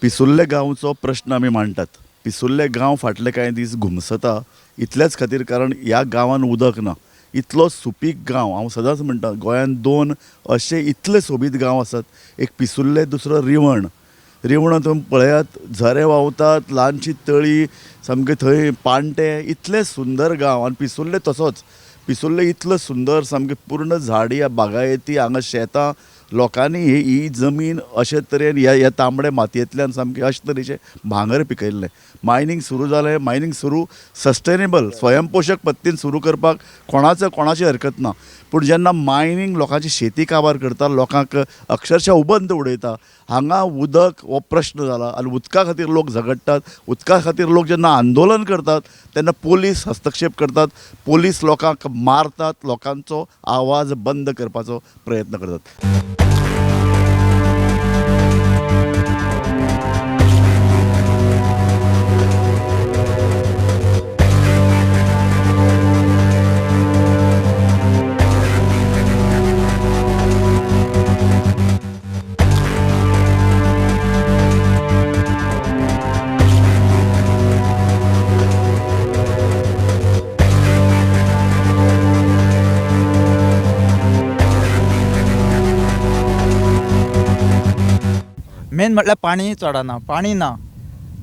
पिसुर्ले गांवचो प्रश्न आमी मांडटात. पिसुर्ले गांव फाटले कांय दीस घुमसता इतल्याच खातीर, कारण ह्या गांवान उदक ना. इतलो सुपीक गांव, हांव सदांच म्हणटा, गोंयांत दोन अशे इतले सोबीत गांव आसात, एक पिसुर्ले, दुसरो रिवण. रिवणा तुमी पळयात, झरे व्हांवतात, ल्हानशी तळी, सामके थंय पाणटे, इतले सुंदर गांव. आनी पिसुर्ले तसोच, पिसुर्ले इतलो सुंदर, सामकें पूर्ण झाडी, बागायती, हांगा शेतां. लोकांनी ही जमीन अशे तरेन ह्या तांबडे मातयेंतल्यान सामकें अशे तरेचें भांगर पिकयल्लें. मायनींग सुरू जालें, मायनींग सुरू सस्टेनेबल स्वयंपोशक पद्दतीन सुरू करपाक कोणाचो कोणाची हरकत ना, पूण जेन्ना मायनींग लोकांची शेती काबार करता, लोकांक अक्षरशा उबंत उडयता, हांगा उदक हो प्रश्न जाला आनी उदका खातीर लोक झगडटात. उदका खातीर लोक जेन्ना आंदोलन करतात तेन्ना पोलीस हस्तक्षेप करतात, पोलीस लोकांक मारतात, लोकांचो आवाज बंद करपाचो प्रयत्न करतात. मेन म्हटल्यार पाणी चडना, पाणी ना.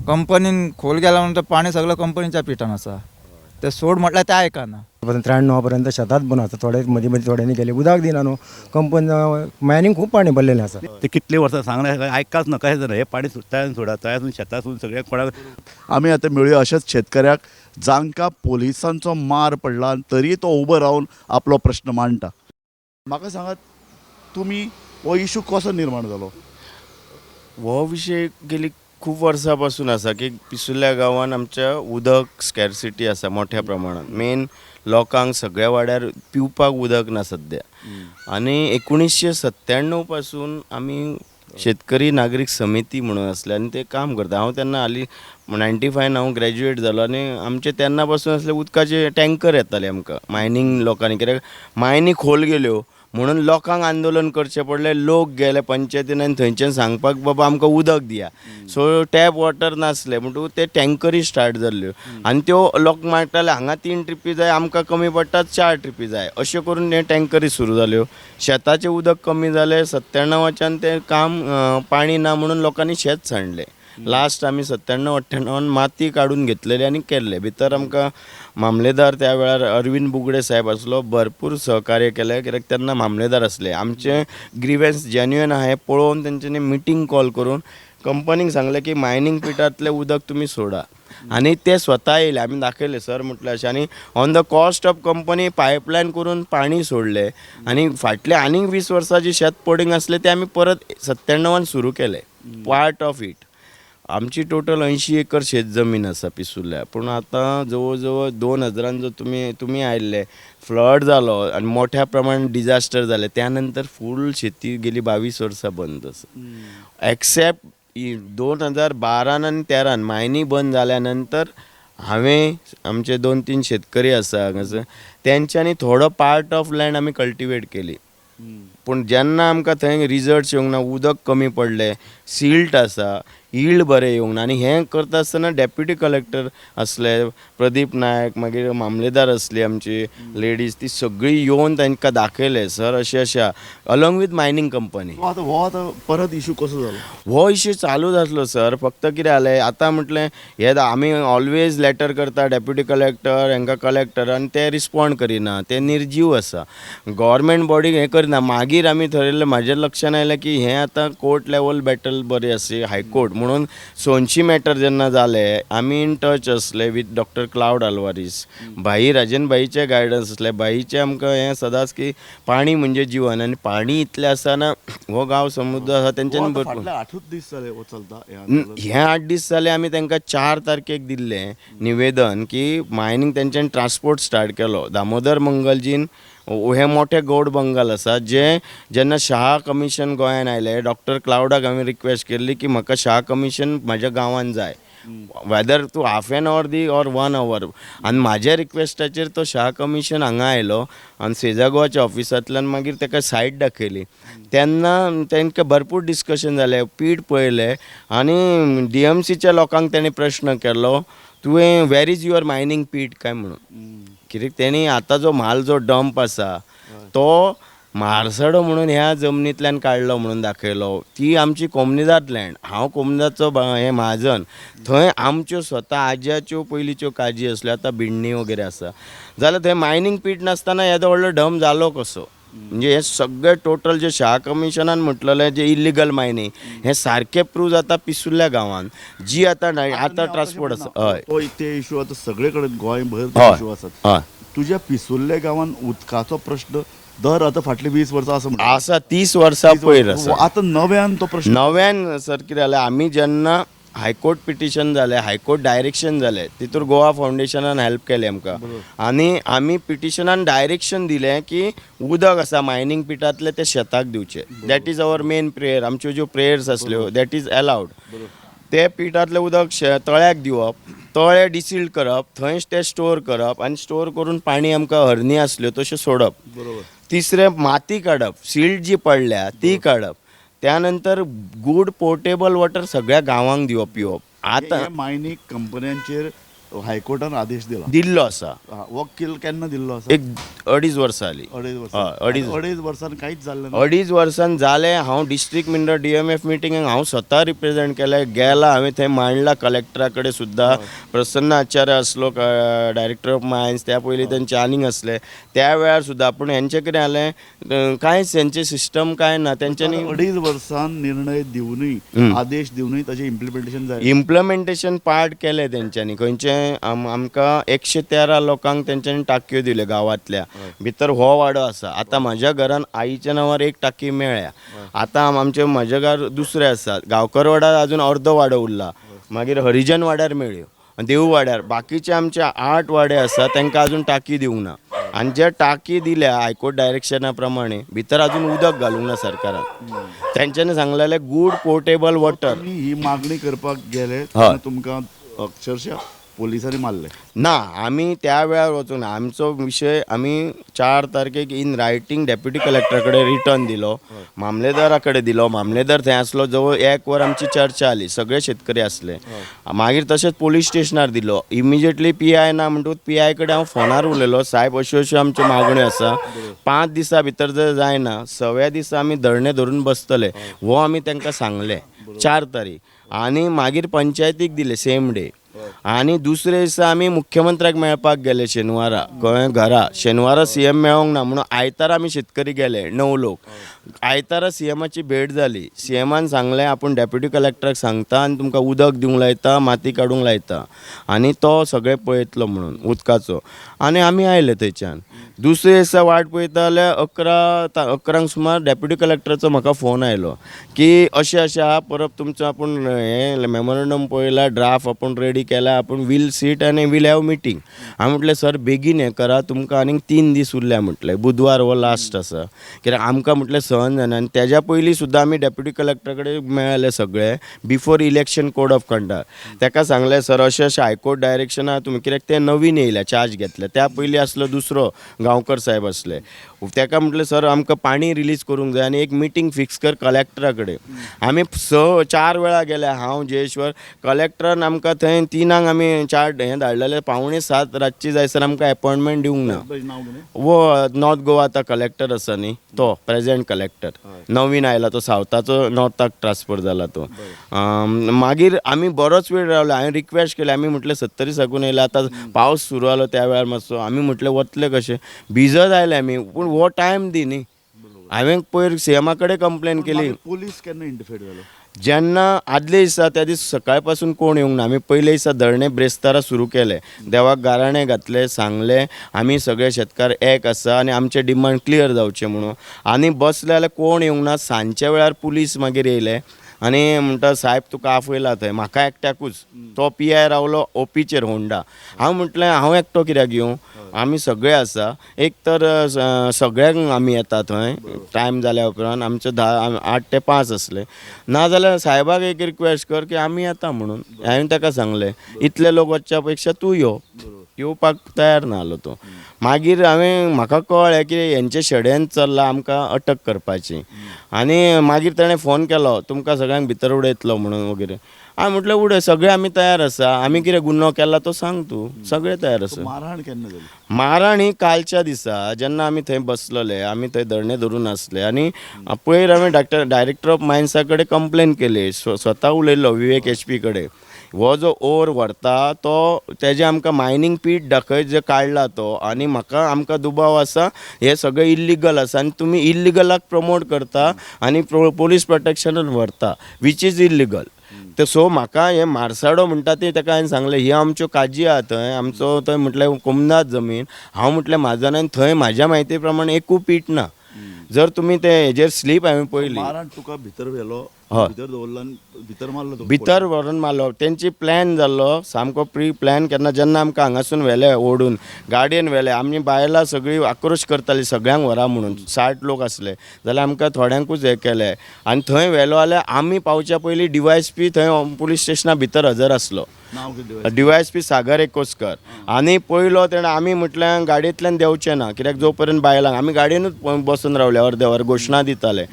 कंपनीन खोल गेला म्हणून पाणी सगळं कंपनीच्या पिठान आसा, ते सोड म्हटल्यार ते आयकना. 93 पर्यंत शेतात बन आसा, थोडे मदीं मदीं थोड्यांनी केले, उदक दिना न्हू कंपनी मायनींग खूब पाणी भरलेलें आसा. ते कितले वर्सां सांगलें, आयकाच ना, कशें जालें हें पाणी तळ्यान सोडा, तळ्यासून शेतासून सगळें कोणाक. आमी आतां मेळुया अशेंच शेतकऱ्याक जांकां पोलिसांचो मार पडला आनी तरी तो उबो रावन आपलो प्रश्न मांडटा. म्हाका सांगात, तुमी हो इशू कसो निर्माण जालो? हो विशय गेली खूब वर्सां पासून आसा की पिसुर्ल्या गांवांत आमच्या उदक स्कॅरसिटी आसा मोठ्या प्रमाणात. मेन लोकांक सगळ्या वाड्यार पिवपाक उदक ना सद्या. आनी 1997 पासून आमी शेतकरी नागरीक समिती म्हणून आसले आनी ते काम करता. हांव तेन्ना हालीं 95 हांव ग्रॅज्युएट जालो आनी आमचे तेन्ना पासून आसले उदकाचे टँकर येताले आमकां मायनींग लोकांनी, कित्याक मायनी खोल गेल्यो म्हणून लोकांक आंदोलन करचें पडलें. लोक गेले पंचायतीन आनी थंयच्यान सांगपाक, बाबा आमकां उदक दिया. सो टॅप वॉटर नासलें म्हणटकूच ते टँकरी स्टार्ट जाल्ल्यो आनी त्यो लोक मागताले हांगा 3 ट्रिपी जाय, आमकां कमी पडटा 4 ट्रिपी जाय, अशें करून हे टँकरी सुरू जाल्यो. शेताचें उदक कमी जालें 97च्यान, तें काम पाणी ना म्हणून लोकांनी शेत सांडलें. लास्ट आमी 97 98 माती काडून घेतलेली आनी केल्ले. भितर आमकां मामलेदार त्या वेळार अरविंद बुगडे साहेब आसलो, भरपूर सहकार्य केलें, कित्याक तेन्ना मामलेदार आसले. आमचें ग्रिवन्स जेन्युइन आहा हें पळोवन तेंच्यांनी मिटींग कॉल करून कंपनीक सांगलें की मायनींग पिटांतलें उदक तुमी सोडा, आनी ते स्वता येयले, आमी दाखयले सर म्हटलें अशें, आनी on the cost of company pipeline करून पाणी सोडलें. आनी फाटले आनीक 20 वर्सां जी शेत पडींग आसलें तें आमी परत 97 सुरू केलें, पार्ट ऑफ it. आमची टोटल 80 एकर शेत जमीन आसा पिसुर्ल्या, पूण आतां जवळ जवळ 2000 जो तुमी आयिल्ले फ्लड जालो आनी मोठ्या प्रमाणात डिजास्टर जालें, त्या नंतर फूल शेती गेली 22 वर्सां बंद आसा. एक्सेप्ट 2012 आनी 13 मायनी बंद जाल्या नंतर हांवें आमचे 2-3 शेतकरी आसा हांगासर, तेंच्यांनी थोडो पार्ट ऑफ लँड आमी कल्टिवेट केली. पूण जेन्ना आमकां थंय रिजल्ट्स येवंक ना, उदक कमी पडलें, सिल्ट आसा, यील्ड बरें येवंक ना. आनी हें करता आसतना डेप्युटी कलेक्टर आसले प्रदीप नायक, मागीर मामलेदार आसली आमची लेडीज, ती सगळी येवन तांकां दाखयलें सर अशें अशें आहा, अलॉंग वीथ मायनींग कंपनी. आतां हो आतां परत इशू कसो जालो? हो इशू चालूच आसलो सर, फक्त कितें जालें आतां म्हटलें हे आमी ऑलवेज लॅटर करता डेप्युटी कलेक्टर हांकां कलेक्टर, आनी ते रिस्पोंड करिना, ते निर्जीव आसा, गव्हर्मेंट बॉडी हें करिना. मागीर आमी थरयलें, म्हाज्या लक्षान आयलें की हें आतां कोर्ट लेवल बॅटल बरी आसली हायकोर्ट म्हणून. सोनशी मॅटर जेन्ना जालें आमी इन टच आसले वीथ डॉक्टर क्लावड आल्वारीस, भाई राजन भाईचें गायडन्स आसलें. भाईचें आमकां हें सदांच की पाणी म्हणजे जिवन, आनी पाणी इतलें आसतना हो गांव समुद्र आसा तेंच्यांनी भरपूर. फाटले 8 दीस जाले हो चलता हें आंदोलन. हे 8 दीस जाले आमी तांकां 4 तारखेक दिल्लें निवेदन की मायनींग तेंच्यांनी ट्रान्सपोर्ट स्टार्ट केलो. दामोदर मंगलजीन हे मोठे गौड बंगाल आसा, जे जेन्ना शाह कमिशन गोंयान आयलें, डॉक्टर क्लावडाक हांवें रिक्वेस्ट केल्ली की म्हाका शाह कमिशन म्हाज्या गांवान जाय. वेदर तूं half an our the or one our. आनी म्हाज्या रिक्वेस्टाचेर तो शाह कमिशन हांगा आयलो आनी सेजा गोवाच्या ऑफिसांतल्यान मागीर ताका सायट दाखयली. तेन्ना तांकां भरपूर डिस्कशन जालें, पीट पळयलें आनी डीएमसीच्या लोकांक तेणें प्रश्न केलो, तुवें where is your mining pit काय म्हणून. कित्याक तेणी आतां जो म्हाल जो डंप आसा तो म्हारसडो म्हणून ह्या जमनींतल्यान काडलो म्हणून दाखयलो. ती आमची कोमनिदाद लँड, हांव कोमनिदादचो हें म्हाजन. थंय आमच्यो स्वता आज्याच्यो पयलींच्यो काजी आसल्यो, आतां बिण्णी वगैरे आसा. जाल्यार थंय मायनींग पीट नासतना येदो व्हडलो डंप जालो कसो? म्हणजे हे सगळे टोटल जे शाह कमिशनान म्हटलेलें जे इलिगल मायनींग हें सारकें प्रूव जाता पिसुल्ल्या गांवांत जी आतां आतां ट्रान्सपोर्ट आसा. हय. तो ते इशू आतां सगळे कडेन गोंयभर इशू आसात. तुज्या पिसुल्ल्या गांवांत उदकाचो प्रश्न दर आतां फाटलीं 20 वर्सां आसा म्हणटा. आसा, 30 वर्सां पयर आसा. आतां नव्यान तो प्रश्न नव्यान सर कितें जालें, आमी जेन्ना हायकोर्ट पिटिशन जालें, हायकोर्ट डायरेक्शन जालें, तितूर गोवा फावंडेशनान हेल्प केलें आमकां आनी आमी पिटिशनान डायरेक्शन दिलें की उदक आसा मायनींग पिटांतलें तें शेताक दिवचें. That is our main prayer. आमच्यो ज्यो प्रेयर्स आसल्यो that is allowed. ते पिटांतलें उदक तळ्याक दिवप, तळें डिसिल्ड करप, थंयच तें स्टोर करप आनी स्टोर करून पाणी आमकां हरणी आसल्यो तश्यो सोडप. तिसरें माती काडप, सिल्ट जी पडल्या ती काडप. त्यानंतर गूड पोर्टेबल वॉटर सगळ्या गांवांक दिवप पिवप. आतां मायनींग कंपन्यांचेर हायकोर्टान आदेश दिला, दिल्लो आसा. हो किल केन्ना दिल्लो आसा? एक 2.5 वर्सां जालीं. 2.5 वर्सां. हय, अडीच. 2.5 वर्सान कांयच जाल्लें ना. 2.5 वर्सान जालें. हांव डिस्ट्रिक्ट मिनरल डीएमएफ मिटिंगेक हांव स्वता रिप्रेजेंट केलें, गेला हांवें थंय मांडला कलेक्टरा कडेन सुद्दां. प्रसन्न आचार्य आसलो डायरेक्टर ऑफ मायन्स, त्या पयलीं तेंचे आनीक आसले त्या वेळार सुद्दां. पूण हेंचें कितें जालें, कांयच हेंचें सिस्टम कांय ना तेंच्यांनी. 2.5 वर्सान निर्णय दिवनूय, आदेश दिवनूय ताजें इम्प्लिमेंटेशन जाय. इम्प्लिमेंटेशन पार्ट केलें तेंच्यांनी. खंयचें आमकां 113 लोकांक तेंच्यांनी टाकयो दिल्यो गांवांतल्या भितर. हो वाडो आसा आतां म्हाज्या घरान आईच्या नांवार एक टाकी मेळ्ळ्या. आतां आमचे म्हज्या घर दुसरे आसा गांवकर वाड्यार, अजून अर्दो वाडो उरला. मागीर हरिजन वाड्यार मेळ्ळ्यो, देव वाड्यार, बाकीचे आमचे 8 वाडे आसा तांकां अजून टाकी दिवंक ना. आनी जे टाकी दिल्या हायकोर्ट डायरेक्शना प्रमाणे भितर अजून उदक घालूंक ना सरकारान. तेंच्यांनी सांगलेलें गूड पोर्टेबल वॉटर. तुमी ही मागणी करपाक गेले तेन्ना तुमकां अक्षरशः पोलिसांनी मारले? ना, आमी त्या वेळार वचूंक ना. आमचो विशय आमी 4 तारखेक इन रायटींग डेप्युटी कलेक्टरा कडेन रिटर्न दिलो, मामलेदारा कडेन दिलो. मामलेदार थंय आसलो, जवळ 1 वर आमची चर्चा जाली, सगळे शेतकरी आसले. मागीर तशेंच पोलीस स्टेशनार दिलो. इमिजिएटली पीआय ना म्हणटकूच पीआय कडेन हांव फोनार उलयलो, सायब अश्यो अश्यो आमच्यो मागण्यो आसा, 5 दिसां भितर जर जायना 6व्या दिसा आमी धरणे धरून बसतले, हो आमी तांकां सांगलें 4 तारीख. आनी मागीर पंचायतीक दिले सेम डे. आनी दुसरे दिसा आमी मुख्यमंत्र्याक मेळपाक गेले शेनवारा, कळ्ळें, घरा. शेनवारा सीएम मेळोंक ना म्हणून आयतारा आमी शेतकरी गेले 9 लोक. आयतारा सीएमाची भेट जाली. सीएमान सांगलें आपूण डेप्युटी कलेक्टराक सांगता आनी तुमकां उदक दिवंक लायता, माती काडूंक लायता आनी तो सगळें पळयतलो म्हणून उदकाचो. आनी आमी आयले थंयच्यान. दुसरे दिसा वाट पळयता जाल्यार 11 सुमार डेप्युटी कलेक्टराचो म्हाका फोन आयलो की अशें अशें आहा, परत तुमचो आपूण हें मेमोरंडम पळयला, ड्राफ्ट आपूण रेडी केला, आपूण वील सीट आनी वील have meeting. हांवें म्हटलें सर बेगीन हें करा, तुमकां आनीक 3 दीस उरल्या म्हटलें, बुधवार हो लास्ट आसा, कित्याक आमकां म्हटलें सहन जायना. आनी तेज्या पयलीं सुद्दां आमी डेप्युटी कलेक्टरा कडेन मेळ्ळे सगळे before election code of conduct. ताका सांगलें सर अशें अशें हायकोर्ट डायरेक्शन आहा तुमी, कित्याक ते नवीन येयल्या चार्ज घेतले, त्या पयलीं आसलो दुसरो गांवकर साहेब आसले. ताका म्हटलें सर आमकां पाणी रिलीज करूंक जाय आनी एक मिटींग फिक्स कर कलेक्टरा कडेन. आमी 4 वेळा गेले, हांव जयेश्वर कलेक्टरान आमकां थंय 3 आमी 4 हें धाडलेलें, 6:45 रातची जायसर आमकां एपॉयंटमेंट दिवंक ना. वो नॉर्थ गोवा आतां कलेक्टर आसा न्ही तो प्रेजेंट कलेक्टर नवीन आयला तो सावथाचो नॉर्थाक ट्रान्सफर जाला तो. मागीर आमी बरोच वेळ रावले, हांवें रिक्वेस्ट केली, आमी म्हटलें 70 साकून येयला, आतां पावस सुरू जालो त्या वेळार मातसो, आमी म्हटलें वतले कशें, भिजत आयले आमी, पूण हो टायम दी न्ही. हांवें पयर सीएमा कडेन कंप्लेन केली. पोलीस केन्ना इंटरफेर जालो? जेन्ना आदले दिसा, त्या दीस सकाळ पासून कोण येवंक ना. आमी पयले दिसा धरणे ब्रेस्तारा सुरू केले, देवाक गाराणें घातलें, सांगलें आमी सगळे शेतकार एक आसा आनी आमचे डिमांड क्लियर जावचे म्हणून. आनी बसले जाल्यार कोण येवंक ना. सांजच्या वेळार पुलीस मागीर येयले. आनी म्हणटा सायब तुका आफयला थंय, म्हाका एकट्याकूच. तो पी I रावलो ओपीचेर होंडा. हांव म्हटलें हांव एकटो कित्याक येवं, आमी सगळे आसा. एक तर सगळ्यांक आमी येता थंय टायम जाल्या उपरांत, आमचे 8 ते 5 आसले. नाजाल्यार सायबाक एक रिक्वेस्ट कर की आमी येता म्हणून. हांवें ताका सांगलें इतले लोक वचच्या पेक्षा तूं यो. येवपाक तयार ना जालो तो. मागीर हांवें म्हाका कळ्ळें की हेंचें षडयंत्र चल्लां आमकां अटक करपाची. आनी मागीर ताणें फोन केलो तुमकां सगळ्यांक भितर उडयतलो म्हणून वगैरे. हांवें म्हटलें उडय, सगळे आमी तयार आसा, आमी कितें गुन्हो केला तो सांग तूं, सगळे तयार आसा. मारहाण केन्ना जाली? मारहाण ही कालच्या दिसा जेन्ना आमी थंय बसलेले, आमी थंय धरणे धरून आसले आनी पयर हांवें डायरेक्टर ऑफ मायन्सा कडेन कंप्लेन केली. स्वता उलयल्लो विवेक एच पी कडेन. हो जो ओर व्हरता तो तेजे आमकां मायनींग पीट दाखय जे काडला तो, आनी म्हाका आमकां दुबाव आसा हे सगळें इल्लिगल आसा आनी तुमी इल्लिगलाक प्रमोट करता आनी पोलीस प्रोटेक्शनान व्हरता, which is illegal. तर सो म्हाका हे मारसाडो म्हणटा ती ताका हांवें सांगलें ही आमच्यो काजी आहा थंय, आमचो थंय म्हटलें कोमनाद जमीन. हांव म्हटलें म्हाजनान थंय म्हाज्या म्हायती प्रमाणे एकूय पीट ना. जर तुमी ते हेजेर स्लीप हांवें पळयली, मारहाण तुका भितर व्हेलो, हय. भितर दवरलो आनी भितर मारलो तुका? भितर व्हरून मारलो. तेंची प्लॅन जाल्लो सामको प्री प्लॅन. केन्ना जेन्ना आमकां हांगासून व्हेले ओडून गाडयेन व्हेले, आमी बायलां सगळीं आक्रोश करतालीं सगळ्यांक व्हरा म्हणून, 60 लोक आसले जाल्यार आमकां थोड्यांकूच हें केलें. आनी थंय व्हेलो जाल्यार आमी पावच्या पयलीं डीवायएसपी थंय पुलीस स्टेशना भितर हजर आसलो. नांव कितें? डीवायएसपी सागर एकोस्कर. आनी पयलो तेणें आमी म्हटलें गाडयेंतल्यान देंवचें ना कित्याक जो पर्यंत बायलांक आमी गाडयेनूच बसून रावले अर्दे वर घोशणा दिताले.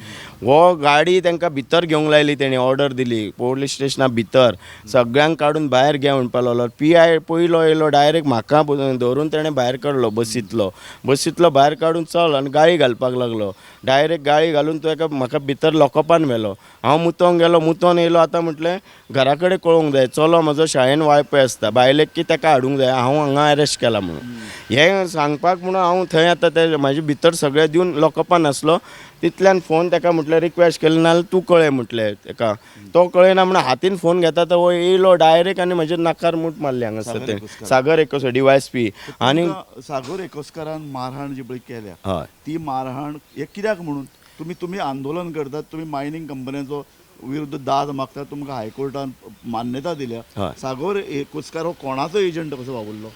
हो गाडी तांकां भितर घेवंक लायली, तेणी ऑर्डर दिली पोलीस स्टेशना भितर सगळ्यांक काडून भायर घे म्हणपाक लागलो. पी I पयलो येयलो डायरेक्ट म्हाका धरून तेणें भायर काडलो बसींतलो. बसींतलो भायर काडून चल आनी गाळी घालपाक लागलो. डायरेक्ट गाळी घालून तो एका म्हाका भितर लॉकअपान व्हेलो. हांव मुतोंक गेलो, मुतोन येयलो. आतां म्हटलें घरा कडेन कळोवंक जाय, चलो म्हजो शाळेन वाळपय आसता, बायलेक की ताका हाडूंक जाय, हांव हांगा अरेस्ट केला म्हणून हें सांगपाक म्हणून हांव थंय आतां ते म्हाजे भितर सगळें दिवन लॉकअपान आसलो. तितल्यान फोन ताका म्हटलें रिक्वेस्ट केली नाल्यार तूं कळय म्हटलें ताका, तो कळयना म्हणून हातीन फोन घेता तो येयलो डायरेक्ट आनी म्हजेर नाकार मूठ मारली हांगासर ते सागर एकोसकर डीवायएसपी. आनी सागर एकोस्करान मारहाण जी पळय केल्या, हय, ती मारहाण हे कित्याक म्हणून तुमी तुमी आंदोलन करतात, तुमी मायनींग कंपन्यांचो विरुद्ध दाद मागतात, तुमकां हायकोर्टान मान्यता दिल्या. हय. सागर एकोस्कर हो कोणाचो एजंट कसो वावुरलो?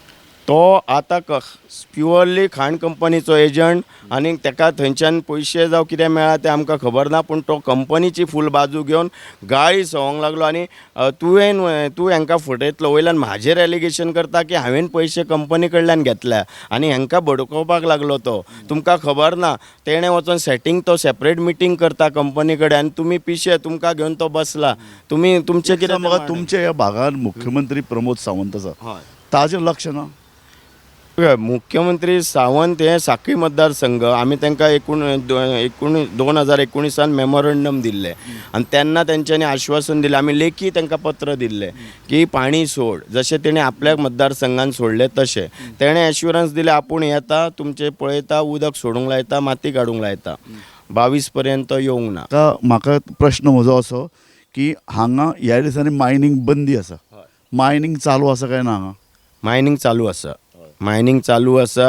तो आतां प्युअरली खाण कंपनीचो एजंट आनी ताका थंयच्यान पयशे जावं कितें मेळ्ळा तें आमकां खबर ना, पूण तो कंपनीची फूल बाजू घेवन गाळी संवंक लागलो. आनी तूं हांकां फटयतलो, वयल्यान म्हाजेर एलिगेशन करता की हांवें पयशे कंपनी कडल्यान घेतल्या आनी हांकां बडकोवपाक लागलो तो. तुमकां खबर ना तेणें वचोन सेटींग तो सेपरेट मिटींग करता कंपनी कडेन आनी तुमी पिशे, तुमकां घेवन तो बसला, तुमी तुमचें कितें. म्हाका तुमच्या ह्या भागान मुख्यमंत्री प्रमोद सावंत आसा, हय, ताजें लक्ष ना? मुख्यमंत्री सावंत हे साखळी मतदारसंघ आमी तांकां 2019 मेमोरंडम दिल्लें आनी तेन्ना तेंच्यांनी आश्वासन दिलें, आमी लेखी तांकां पत्र दिल्लें की पाणी सोड, जशें तेणी आपल्या मतदारसंघान सोडलें तशें तेणें एश्युरन्स दिलें आपूण येता तुमचें पळयता, उदक सोडूंक लायता, माती काडूंक लायता, 22 पर्यंत येवंक ना. म्हाका प्रश्न म्हजो असो की हांगा ह्या दिसांनी मायनींग बंदी आसा, मायनींग चालू आसा काय ना हांगा? मायनींग चालू आसा, मायनींग चालू आसा,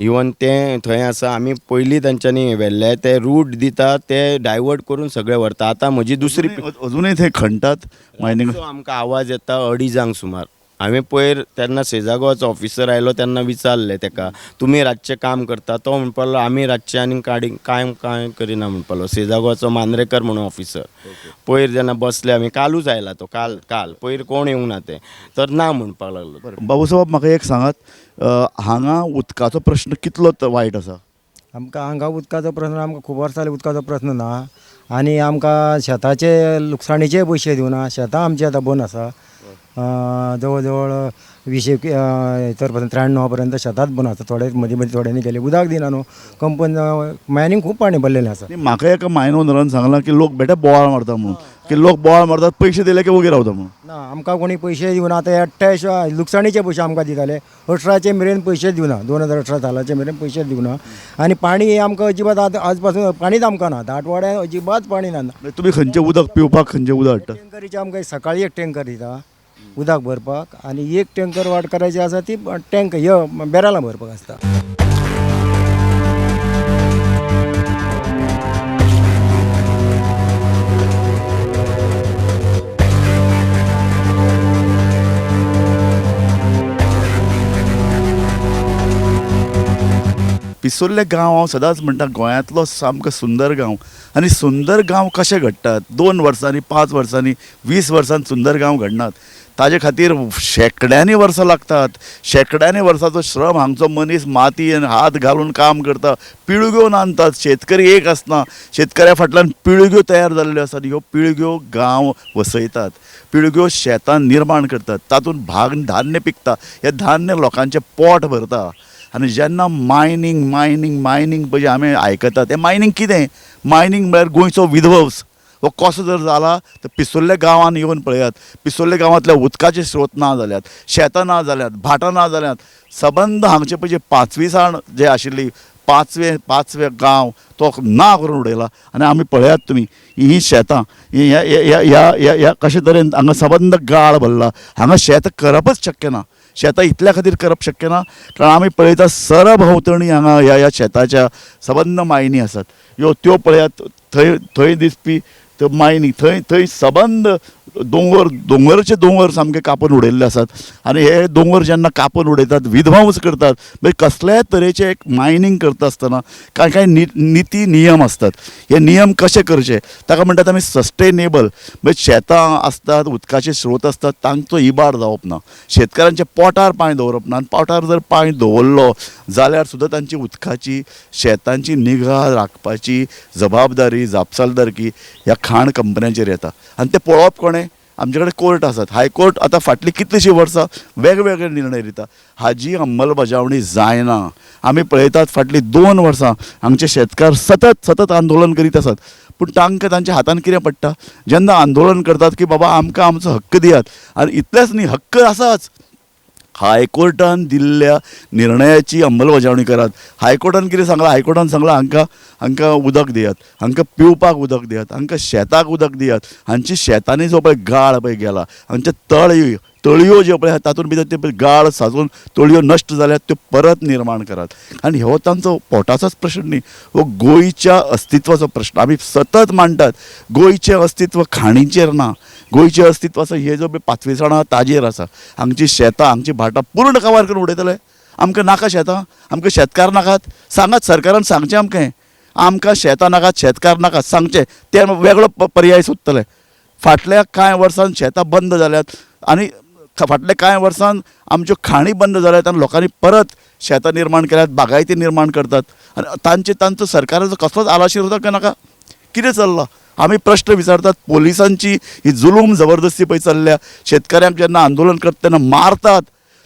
इवन तें थंय आसा. आमी पयलीं तांच्यांनी व्हेल्ले ते रूट दिता ते डायवर्ट करून सगळे व्हरता. आतां म्हजी दुसरी अजुनूय थंय खणटात मायनींग? आमकां आवाज येता 2:30 सुमार. हांवें पयर तेन्ना सेजागोवाचो ऑफिसर आयलो तेन्ना विचारलें ताका तुमी रातचें काम करता, तो म्हणपाक लागलो आमी रातचें आनी काडी कांय कांय करिना म्हणपाक लागलो. सेजागोवाचो मांद्रेकर म्हणून ऑफिसर पयर जेन्ना बसले आमी, कालूच आयला तो, काल काल पयर कोण येवंक ना ते, तर ना म्हणपाक लागलो. बाबूसाहेब म्हाका एक सांगात, हांगा उदकाचो प्रश्न कितलो वायट आसा? आमकां हांगा उदकाचो प्रश्न आमकां खूब वर्सां जालीं उदकाचो प्रश्न ना आनी आमकां शेताचे लुकसाणीचे पयशे दिवना. शेतां आमची आतां बंद आसा, जवळ जवळ 20 हेतर पर्यंत 93 पर्यंत शेतांत बंद आसा. थोडे मदीं मदीं थोड्यांनी केले, उदक दिना न्हू कंपनी मायनींग खूब पाणी भरलेलें आसा. म्हाका एका मायन ओनरान सांगलां की लोक बेठे बोवाळ मारता म्हणून, की लोक बोवाळ मारतात पयशे दिले की वगैरे रावता म्हणून. ना, आमकां कोणी पयशे दिवना. आतां एकट्या लुकसाणीचे पयशे आमकां दिताले, 18 मेरेन पयशे दिवना, 2018 सालाचे मेरेन पयशे दिवना. आनी पाणी आमकां अजिबात आतां आज पासून पाणीच आमकां ना, दाटवाड्यान अजिबात पाणी ना. तुमी खंयचें उदक पिवपाक खंयचें उदक हाडटा? टेंकरीचे आमकां सकाळी एक टेंकर दिता उदक भरपाक आनी एक टेंकर वाटकाराची आसा ती टँक बेरालां भरपाक आसता. पिसुर्ले गांव हांव सदांच म्हणटा गोंयांतलो सामको सुंदर गांव. आनी सुंदर गांव कशे घडटात? 2 वर्सांनी, 5 वर्सांनी, 20 वर्सांनी सुंदर गांव घडनात. ताजे खातीर शेंकड्यांनी वर्सां लागतात. शेंकड्यांनी वर्सांचो श्रम हांगचो मनीस मातयेन हात घालून काम करता, पिळग्यो नांदतात. शेतकरी एक आसना, शेतकऱ्या फाटल्यान पिळग्यो तयार जाल्ल्यो आसात. ह्यो पिळग्यो गांव वसयतात, पिळग्यो शेतां निर्माण करतात, तातूंत भाग धान्य पिकता, हें धान्य लोकांचें पोट भरता. आनी जेन्ना मायनींग मायनींग मायनींग पळय आमी आयकतात, तें मायनींग कितें? मायनींग म्हळ्यार गोंयचो विध्वंस. हो कसो जर जाला तर पिसुर्ले गांवांत येवन पळयात, पिसुर्ले गांवांतल्या उदकाचे स्रोत ना जाल्यात, शेतां ना जाल्यात, भाटां ना जाल्यात. सबंद हांगचे पळय जे पांचवीसाण जे आशिल्ली पांचवे गांव तो ना करून उडयला. आनी आमी पळयात तुमी ही शेतां ह्या ह्या ह्या कशे तरेन हांगा सबंद गाळ भरला. हांगा शेत करपच शक्य ना. शेतां इतल्या खातीर करप शक्य ना कारण आमी पळयता सरभोंवतणी हांगा ह्या ह्या शेताच्या सबंद मायनी आसात. ह्यो त्यो पळयात, थंय थंय दिसपी त्यो मायनी, थंय थंय सबंद दोंगर, दोंगरचे दोंगर सामके कापून उडयल्ले आसात. आनी हे दोंगर जेन्ना कापून उडयतात, विध्वंस करतात, मागीर कसल्याय तरेचें एक मायनींग करता आसतना कांय कांय निती नियम आसतात. हे नियम कशे करचे ताका म्हणटात आमी सस्टेनेबल. म्हणजे शेतां आसतात, उदकाचे स्रोत आसतात, तांचो इबाड जावप ना, शेतकारांच्या पोटार पांय दवरप ना. आनी पोटार जर पांय दवरलो जाल्यार सुद्दां तांची उदकाची शेतांची निगा राखपाची जबाबदारी, जापसालदारकी ह्या खाण कंपन्यांचेर येता. आनी तें पळोवप कोणें? आमचे कडेन कोर्ट आसात. हायकोर्ट आतां फाटलीं कितलींशीं वर्सां वेगवेगळे निर्णय दिता, हाजी अंमलबजावणी जायना. आमी पळयतात फाटलीं 2 वर्सां हांगचे शेतकार सतत सतत आंदोलन करीत आसात, पूण तांकां तांच्या हातान कितें पडटा? जेन्ना आंदोलन करतात की बाबा आमकां आमचो हक्क दियात, आनी इतलेंच न्ही, हक्क आसाच, हायकोर्टान दिल्ल्या निर्णयाची अंमलबजावणी करात. हायकोर्टान कितें सांगलां? हायकोर्टान सांगलां हांकां हांकां उदक दियात, हांकां पिवपाक उदक दियात, हांकां शेताक उदक दियात. हांची शेतांनी जो पळय गाळ पळय गेला, हांचे तळयो ज्यो पळय तातूंत भितर ते पळय गाळ साचून तळयो नश्ट जाल्यात, त्यो परत निर्माण करात. आनी हो तांचो पोटाचोच प्रश्न न्ही, हो गोंयच्या अस्तित्वाचो प्रश्न. आमी सतत मांडटात गोंयचें अस्तित्व खाणीचेर ना, गोंयचें अस्तित्व आसा हे जो पळय पाचवीसाणां ताजेर आसा. हांगची शेतां, हांगची भाटां पूर्ण काबार करून उडयतले. आमकां नाका शेतां, आमकां शेतकार नाकात. सांगात सरकारान, सांगचें आमकां, आमकां शेतां नाकात, शेतकार नाकात, सांगचें. ते वेगळो पर्याय सोदतले. फाटल्या कांय वर्सान शेतां बंद जाल्यात आनी फाटल्या कांय वर्सान आमच्यो खाणी बंद जाल्यात आनी लोकांनी परत शेतां निर्माण केल्यात, बागायती निर्माण करतात. आनी तांचे तांचो सरकाराचो कसलोच आलाशिरो जाता नाका. कितें चल्लां? आमी प्रश्न विचारतात. पोलिसांची ही जुलूम जबरदस्ती पळय चल्ल्या. शेतकऱ्यांक जेन्ना आंदोलन करता तेन्ना मारतात,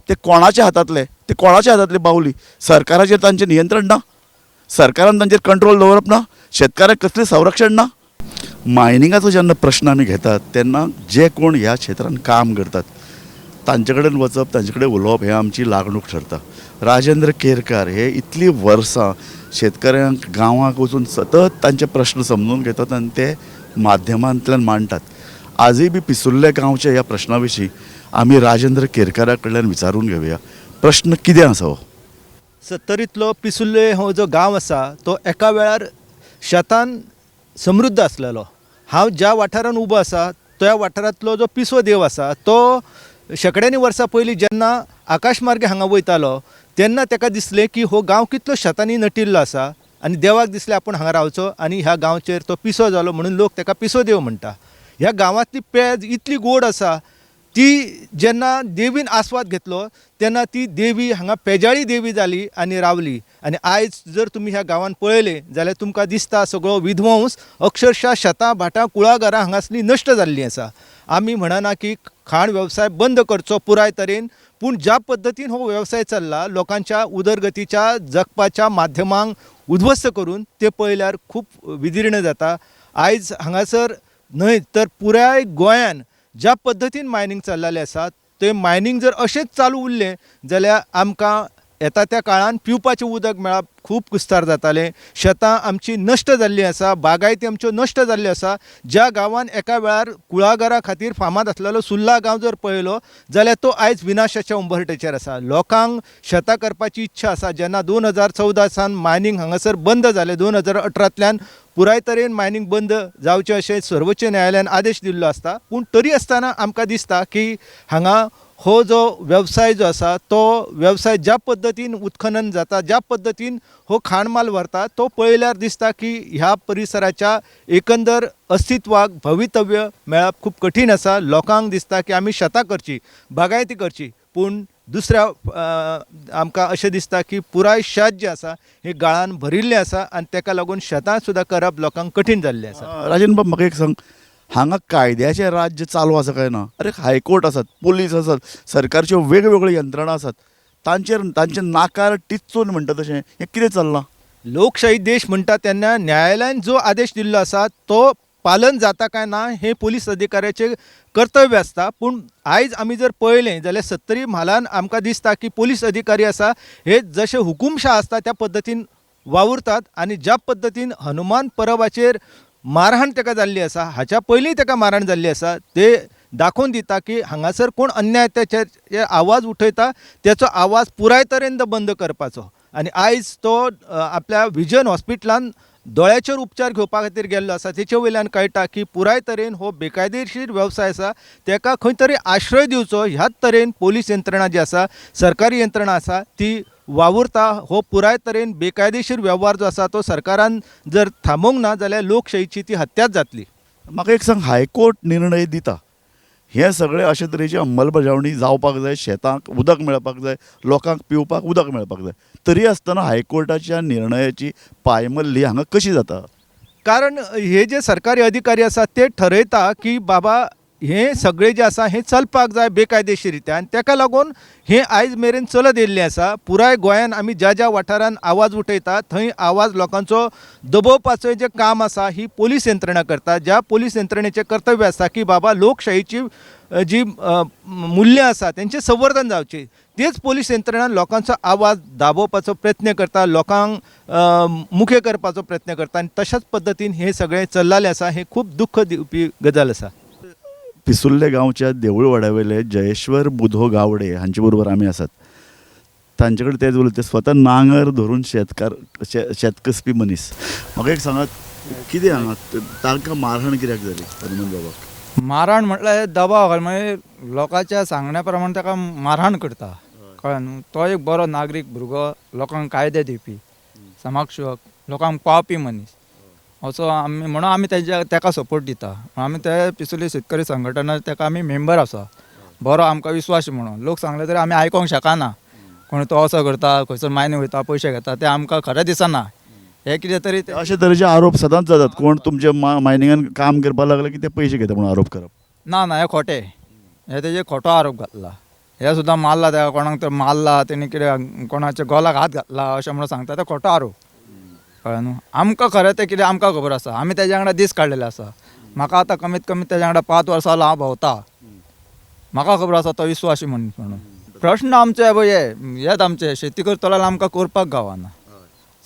ते कोणाच्या हातांतले? ते कोणाच्या हातांतले बावली? सरकाराचेर तांचें नियंत्रण ना, सरकारान तांचेर कंट्रोल दवरप ना, शेतकऱ्यांक कसलें संरक्षण ना. मायनिंगाचो जेन्ना प्रश्न आमी घेतात तेन्ना जे कोण ह्या क्षेत्रान काम करतात तांचे कडेन वचप, तांचे कडेन उलोवप हें आमची लागणूक ठरता. राजेंद्र केरकार हे इतलीं वर्सां शेतकऱ्यांक गांवांक वचून सतत तांचे प्रश्न समजून घेतात आनी ते माध्यमांतल्यान मांडटात. आजूय बी पिसुर्ले गांवच्या ह्या प्रश्ना विशीं आमी राजेंद्र केरकारा कडल्यान विचारून घेवया, प्रश्न कितें आसा हो? सत्तरींतलो पिसुर्ले हो जो गांव आसा तो एका वेळार शेतान समृद्ध आसलेलो. हांव ज्या वाठारान उबो आसा त्या वाठारांतलो जो पिसो देव आसा तो शेंकड्यांनी वर्सां पयलीं जेन्ना आकाशमार्गे हांगा वयतालो तेन्ना ताका दिसलें की हो गांव कितलो शेतांनी नटिल्लो आसा आनी देवाक दिसलें आपूण हांगा रावचो आनी ह्या गांवचेर तो पिसो जालो म्हणून लोक ताका पिसो देव म्हणटा. ह्या गांवांतली पेज इतली गोड आसा ती जेन्ना देवीन आस्वाद घेतलो तेन्ना ती देवी हांगा पेजाळी देवी जाली आनी रावली. आनी आयज जर तुमी ह्या गांवान पळयलें जाल्यार तुमकां दिसता सगळो विध्वंस, अक्षरशा शेतां भाटां कुळागरां हांगासलीं नश्ट जाल्लीं आसा. आमी म्हणना की खाण वेवसाय बंद करचो पुराय तरेन, पूण ज्या पद्दतीन हो वेवसाय चल्ला लोकांच्या उदरगतीच्या जगपाच्या माध्यमांक उद्ध्वस्त करून ते पळयल्यार खूब विदीर्ण जाता. आयज हांगासर न्हय तर पुराय गोंयान ज्या पद्दतीन मायनींग चल्लेलें आसा तें मायनींग जर अशेंच चालू उरलें जाल्यार आमकां येता त्या काळान पिवपाचें उदक मेळप खूब कुस्तार जातालें. शेतां आमची नश्ट जाल्लीं आसा, बागायती आमच्यो नश्ट जाल्ल्यो आसा. ज्या गांवान एका वेळार कुळागरा खातीर फामाद आसलेलो सुर्ला गांव जर पळयलो जाल्यार तो आयज विनाशाच्या उंबरठ्याचेर आसा. लोकांक शेतां करपाची इच्छा आसा. जेन्ना 2014 सावन मायनींग हांगासर बंद जालें, 2018तल्यान पुराय तरेन मायनींग बंद जावचें अशें सर्वोच्च न्यायालयान आदेश दिल्लो आसता, पूण तरी आसतना आमकां दिसता की हांगा हो जो वेवसाय जो आसा तो वेवसाय ज्या पद्दतीन उत्खनन जाता, ज्या पद्दतीन हो खाणमाल व्हरता तो पळयल्यार दिसता की ह्या परिसराच्या एकंदर अस्तित्वाक भवितव्य मेळप खूब कठीण आसा. लोकांक दिसता की आमी शेतां करची, बागायती करची, पूण दुसऱ्या आमकां अशें दिसता की पुराय शेत जें आसा हें गाळान भरिल्लें आसा आनी तेका लागून शेतां सुद्दां करप लोकांक कठीण जाल्लें आसा. राजन बाब, म्हाका एक सांग, हांगा कायद्याचें राज्य चालू आसा काय ना? अरे हायकोर्ट आसात, पुलीस आसात, सरकारच्यो वेगवेगळ्यो यंत्रणा आसात, तांचेर तांचे नाकार टिच्चून म्हणटा तशें हें कितें चल्लां? लोकशाही देश म्हणटा तेन्ना न्यायालयान जो आदेश दिल्लो आसा तो पालन जाता काय ना हें पुलीस अधिकाऱ्याचें कर्तव्य आसता. पूण आयज आमी जर पळयलें जाल्यार सत्तरी म्हालान आमकां दिसता की पुलीस अधिकारी आसा हे जशे हुकुमशा आसता त्या पद्दतीन वावुरतात आनी ज्या पद्दतीन हनुमान परबाचेर मारहाण ताका जाल्ली आसा, हाच्या पयलीं ताका मारहाण जाल्ली आसा, ते दाखोवन दिता की हांगासर कोण अन्याय त्याचेर आवाज उठयता तेचो आवाज पुराय तरेन बंद करपाचो. आनी आयज तो आपल्या विजन हॉस्पिटलान दोळ्याचेर उपचार घेवपा खातीर गेल्लो आसा, तेचे वयल्यान कळटा की पुराय तरेन हो बेकायदेशीर वेवसाय आसा, तेका खंय तरी आश्रय दिवचो ह्याच तरेन पोलीस यंत्रणा जी आसा, सरकारी यंत्रणा आसा ती वावुरता. हो पुराय तरेन बेकायदेशीर वेव्हार जो आसा तो सरकारान जर थांबोवंक ना जाल्यार लोकशाहीची ती हत्याच जातली. म्हाका एक सांग, हायकोर्ट निर्णय दिता, हें सगळें अशे तरेची अंमलबजावणी जावपाक जाय, शेतांक उदक मेळपाक जाय, लोकांक पिवपाक उदक मेळपाक जाय, तरी आसतना हायकोर्टाच्या निर्णयाची पायमल्ली हांगा कशी जाता? कारण हे जे सरकारी अधिकारी आसा ते ठरयता की बाबा हें सगळें जें आसा हें चलपाक जाय बेकायदेशीर रित्या, आनी तेका लागून हें आयज मेरेन चलत येयल्लें आसा. पुराय गोंयान आमी ज्या ज्या वाठारान आवाज उठयता थंय आवाज लोकांचो दबोवपाचें जें काम आसा ही पोलीस यंत्रणा करता. ज्या पोलीस यंत्रणेचें कर्तव्य आसा की बाबा लोकशाहीची जी मुल्यां आसा तेंचें संवर्धन जावचें, तेच पोलीस यंत्रणा लोकांचो आवाज दाबोवपाचो प्रयत्न करता, लोकांक मुखेर करपाचो प्रयत्न करता आनी तशाच पद्दतीन हें सगळें चल्लालें आसा. हें खूब दुख्ख दिवपी गजाल आसा. पिसुर्ले गांवच्या देवूळवाड्यावयले जयेश्वर बुधो गावडे हांचे बरोबर आमी आसात. तांचे कडेन तेच उलयता, ते स्वता नांगर धरून शेतकार शेत कसपी मनीस. म्हाका एक सांगात, कितें हांगा तांकां मारहाण कित्याक जाली हनुमान बाबाक? मारहाण म्हटल्यार दबाव घाल, मागीर लोकांच्या सांगण्या प्रमाण ताका मारहाण करता, कळ्ळें न्हू. तो एक बरो नागरीक भुरगो, लोकांक कायदे दिवपी, समाजसेवक, लोकांक पावपी मनीस असो आमी म्हणून आमी तेज्या तेका सपोर्ट दिता. आमी ते पिसुर्ले शेतकरी संघटना तेका आमी मेंबर आसा, बरो आमकां विस्वास म्हणून. लोक सांगले तरी आमी आयकोंक शकना, कोण तो असो करता, खंयसर मायनी वयता, पयशे घेता, ते आमकां खरें दिसना. हे कितें तरी अशे तरेचे आरोप सदांच जातात, कोण तुमच्या मायनिंगान काम करपाक लागले की ते पयशे घेता म्हणून आरोप करप. ना ना, हे खोटे, हे तेजे खोटो आरोप घातला. हे सुद्दां मारला तेका, कोणाक तर मारला तेणी, कितें कोणाच्या गोलाक हात घातला अशें म्हणून सांगता, ते खोटो आरोप, कळ्ळें न्हू. आमकां खरें तें कितें आमकां खबर आसा, आमी तेज्या वांगडा दीस काडलेले आसा. म्हाका आतां कमीत कमी तेज्या वांगडा 5 वर्सां जालो हांव भोंवता, म्हाका खबर आसा तो विस्वासी मनीस म्हणून. प्रश्न आमचे पळय हेच आमचे शेती करतलो जाल्यार आमकां करपाक गावना,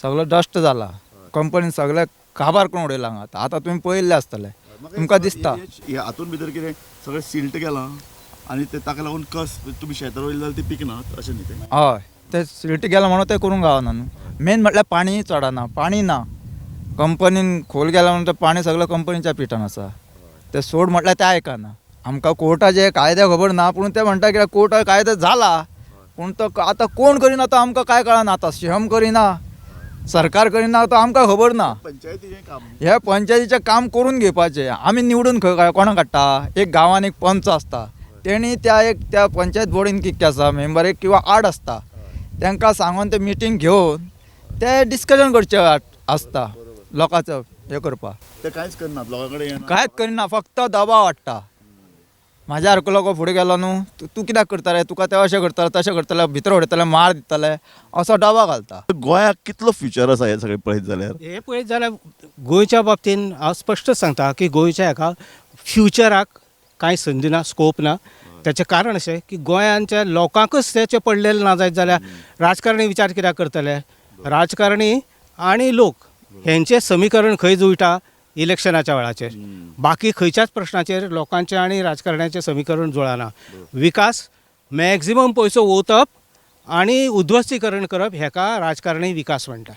सगळो डस्ट जाला, कंपनीन सगळें काबार करून उडयला हांगा. आतां तुमी पळयल्लें आसतलें, तुमकां दिसता हातून भितर कितें सगळें सिल्ट गेलां आनी ते ताका लागून कस तुमी शेतां रोयलें जाल्यार ती पिकनात अशें न्ही तें? हय, ते सिल्ट गेलां म्हणून तें करूंक गावना न्हू. मेन म्हटल्यार पाणी चडना, पाणी ना, कंपनीन खोल गेलां म्हणून तें पाणी सगळें कंपनीच्या पिठान आसा. ते सोड म्हटल्यार तें आयकना. आमकां कोर्टाचे कायदे खबर ना, पूण ते म्हणटा कित्याक कोर्टा कायदो जाला, पूण तो आतां कोण करिना तो आमकां कांय कळना. आतां सीएम करिना, सरकार करिना, तो आमकां खबर ना. पंचायतीचें काम हे पंचायतीचें काम करून घेवपाचें. आमी निवडून खंय कोणाक काडटा? एक गांवान एक पंच आसता, तेणी त्या एक त्या पंचायत बोर्डीन कितें आसा मेंबर एक किंवा 8 आसता, तांकां सांगून ते मिटींग घेवन ते डिस्कशन करचें आसता लोकांचो हें करपाक. ते कांयच करनात, लोकां कडेन येना, कांयच करिना, फक्त दबाव हाडटा. म्हाज्या सारको लोक फुडें गेलो न्हू, तूं कित्याक करता रे, तुका ते अशें करतले तशें करतले, भितर उडयतले, मार दितले, असो दबाव घालता. गोंयाक कितलो फ्युचर आसा हें सगळें पळयत जाल्यार? हें पळयत जाल्यार गोंयच्या बाबतीन हांव स्पश्ट सांगता की गोंयच्या हेका फ्युचराक कांय संदी ना, स्कोप ना. ताचें कारण अशें की गोंयांच्या लोकांकच तेचें पडलेलें ना जायत जाल्यार राजकारणी विचार कित्याक करतले? राजकारणी आनी लोक हेंचें समीकरण खंय जुळटा? इलेक्शनाच्या वेळाचेर. बाकी खंयच्याच प्रश्नाचेर लोकांचें आनी राजकारण्याचें समीकरण जुळना. विकास मॅक्झिमम पयसो ओतप आनी उद्ध्वस्तीकरण करप हेका राजकारणी विकास म्हणटात.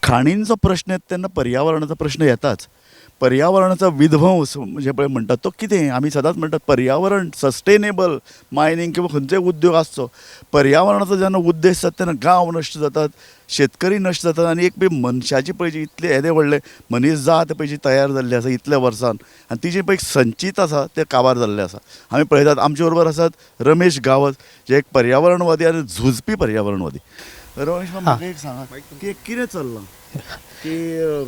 खाणींचो प्रश्न येता तेन्ना पर्यावरणाचो प्रश्न येताच. पर्यावरणाचो विध्वंस म्हणजे पळय म्हणटात तो कितें, आमी सदांच म्हणटात पर्यावरण सस्टेनेबल मायनींग किंवा खंयचोय उद्योग आसचो, पर्यावरणाचो जेन्ना उद्देश जाता तेन्ना गांव नश्ट जातात, शेतकरी नश्ट जातात आनी एक पळय मनशाची पळय जी इतले येदे व्हडले मनीस जात पळय जी तयार जाल्ली आसा इतल्या वर्सान आनी ती जी पळय संचीत आसा तें काबार जाल्लें आसा. आमी पळयतात आमचे बरोबर आसात रमेश गांवस जे एक पर्यावरणवादी आनी झुजपी पर्यावरणवादी. रमेश, म्हाका एक सांगात की कितें चल्लां की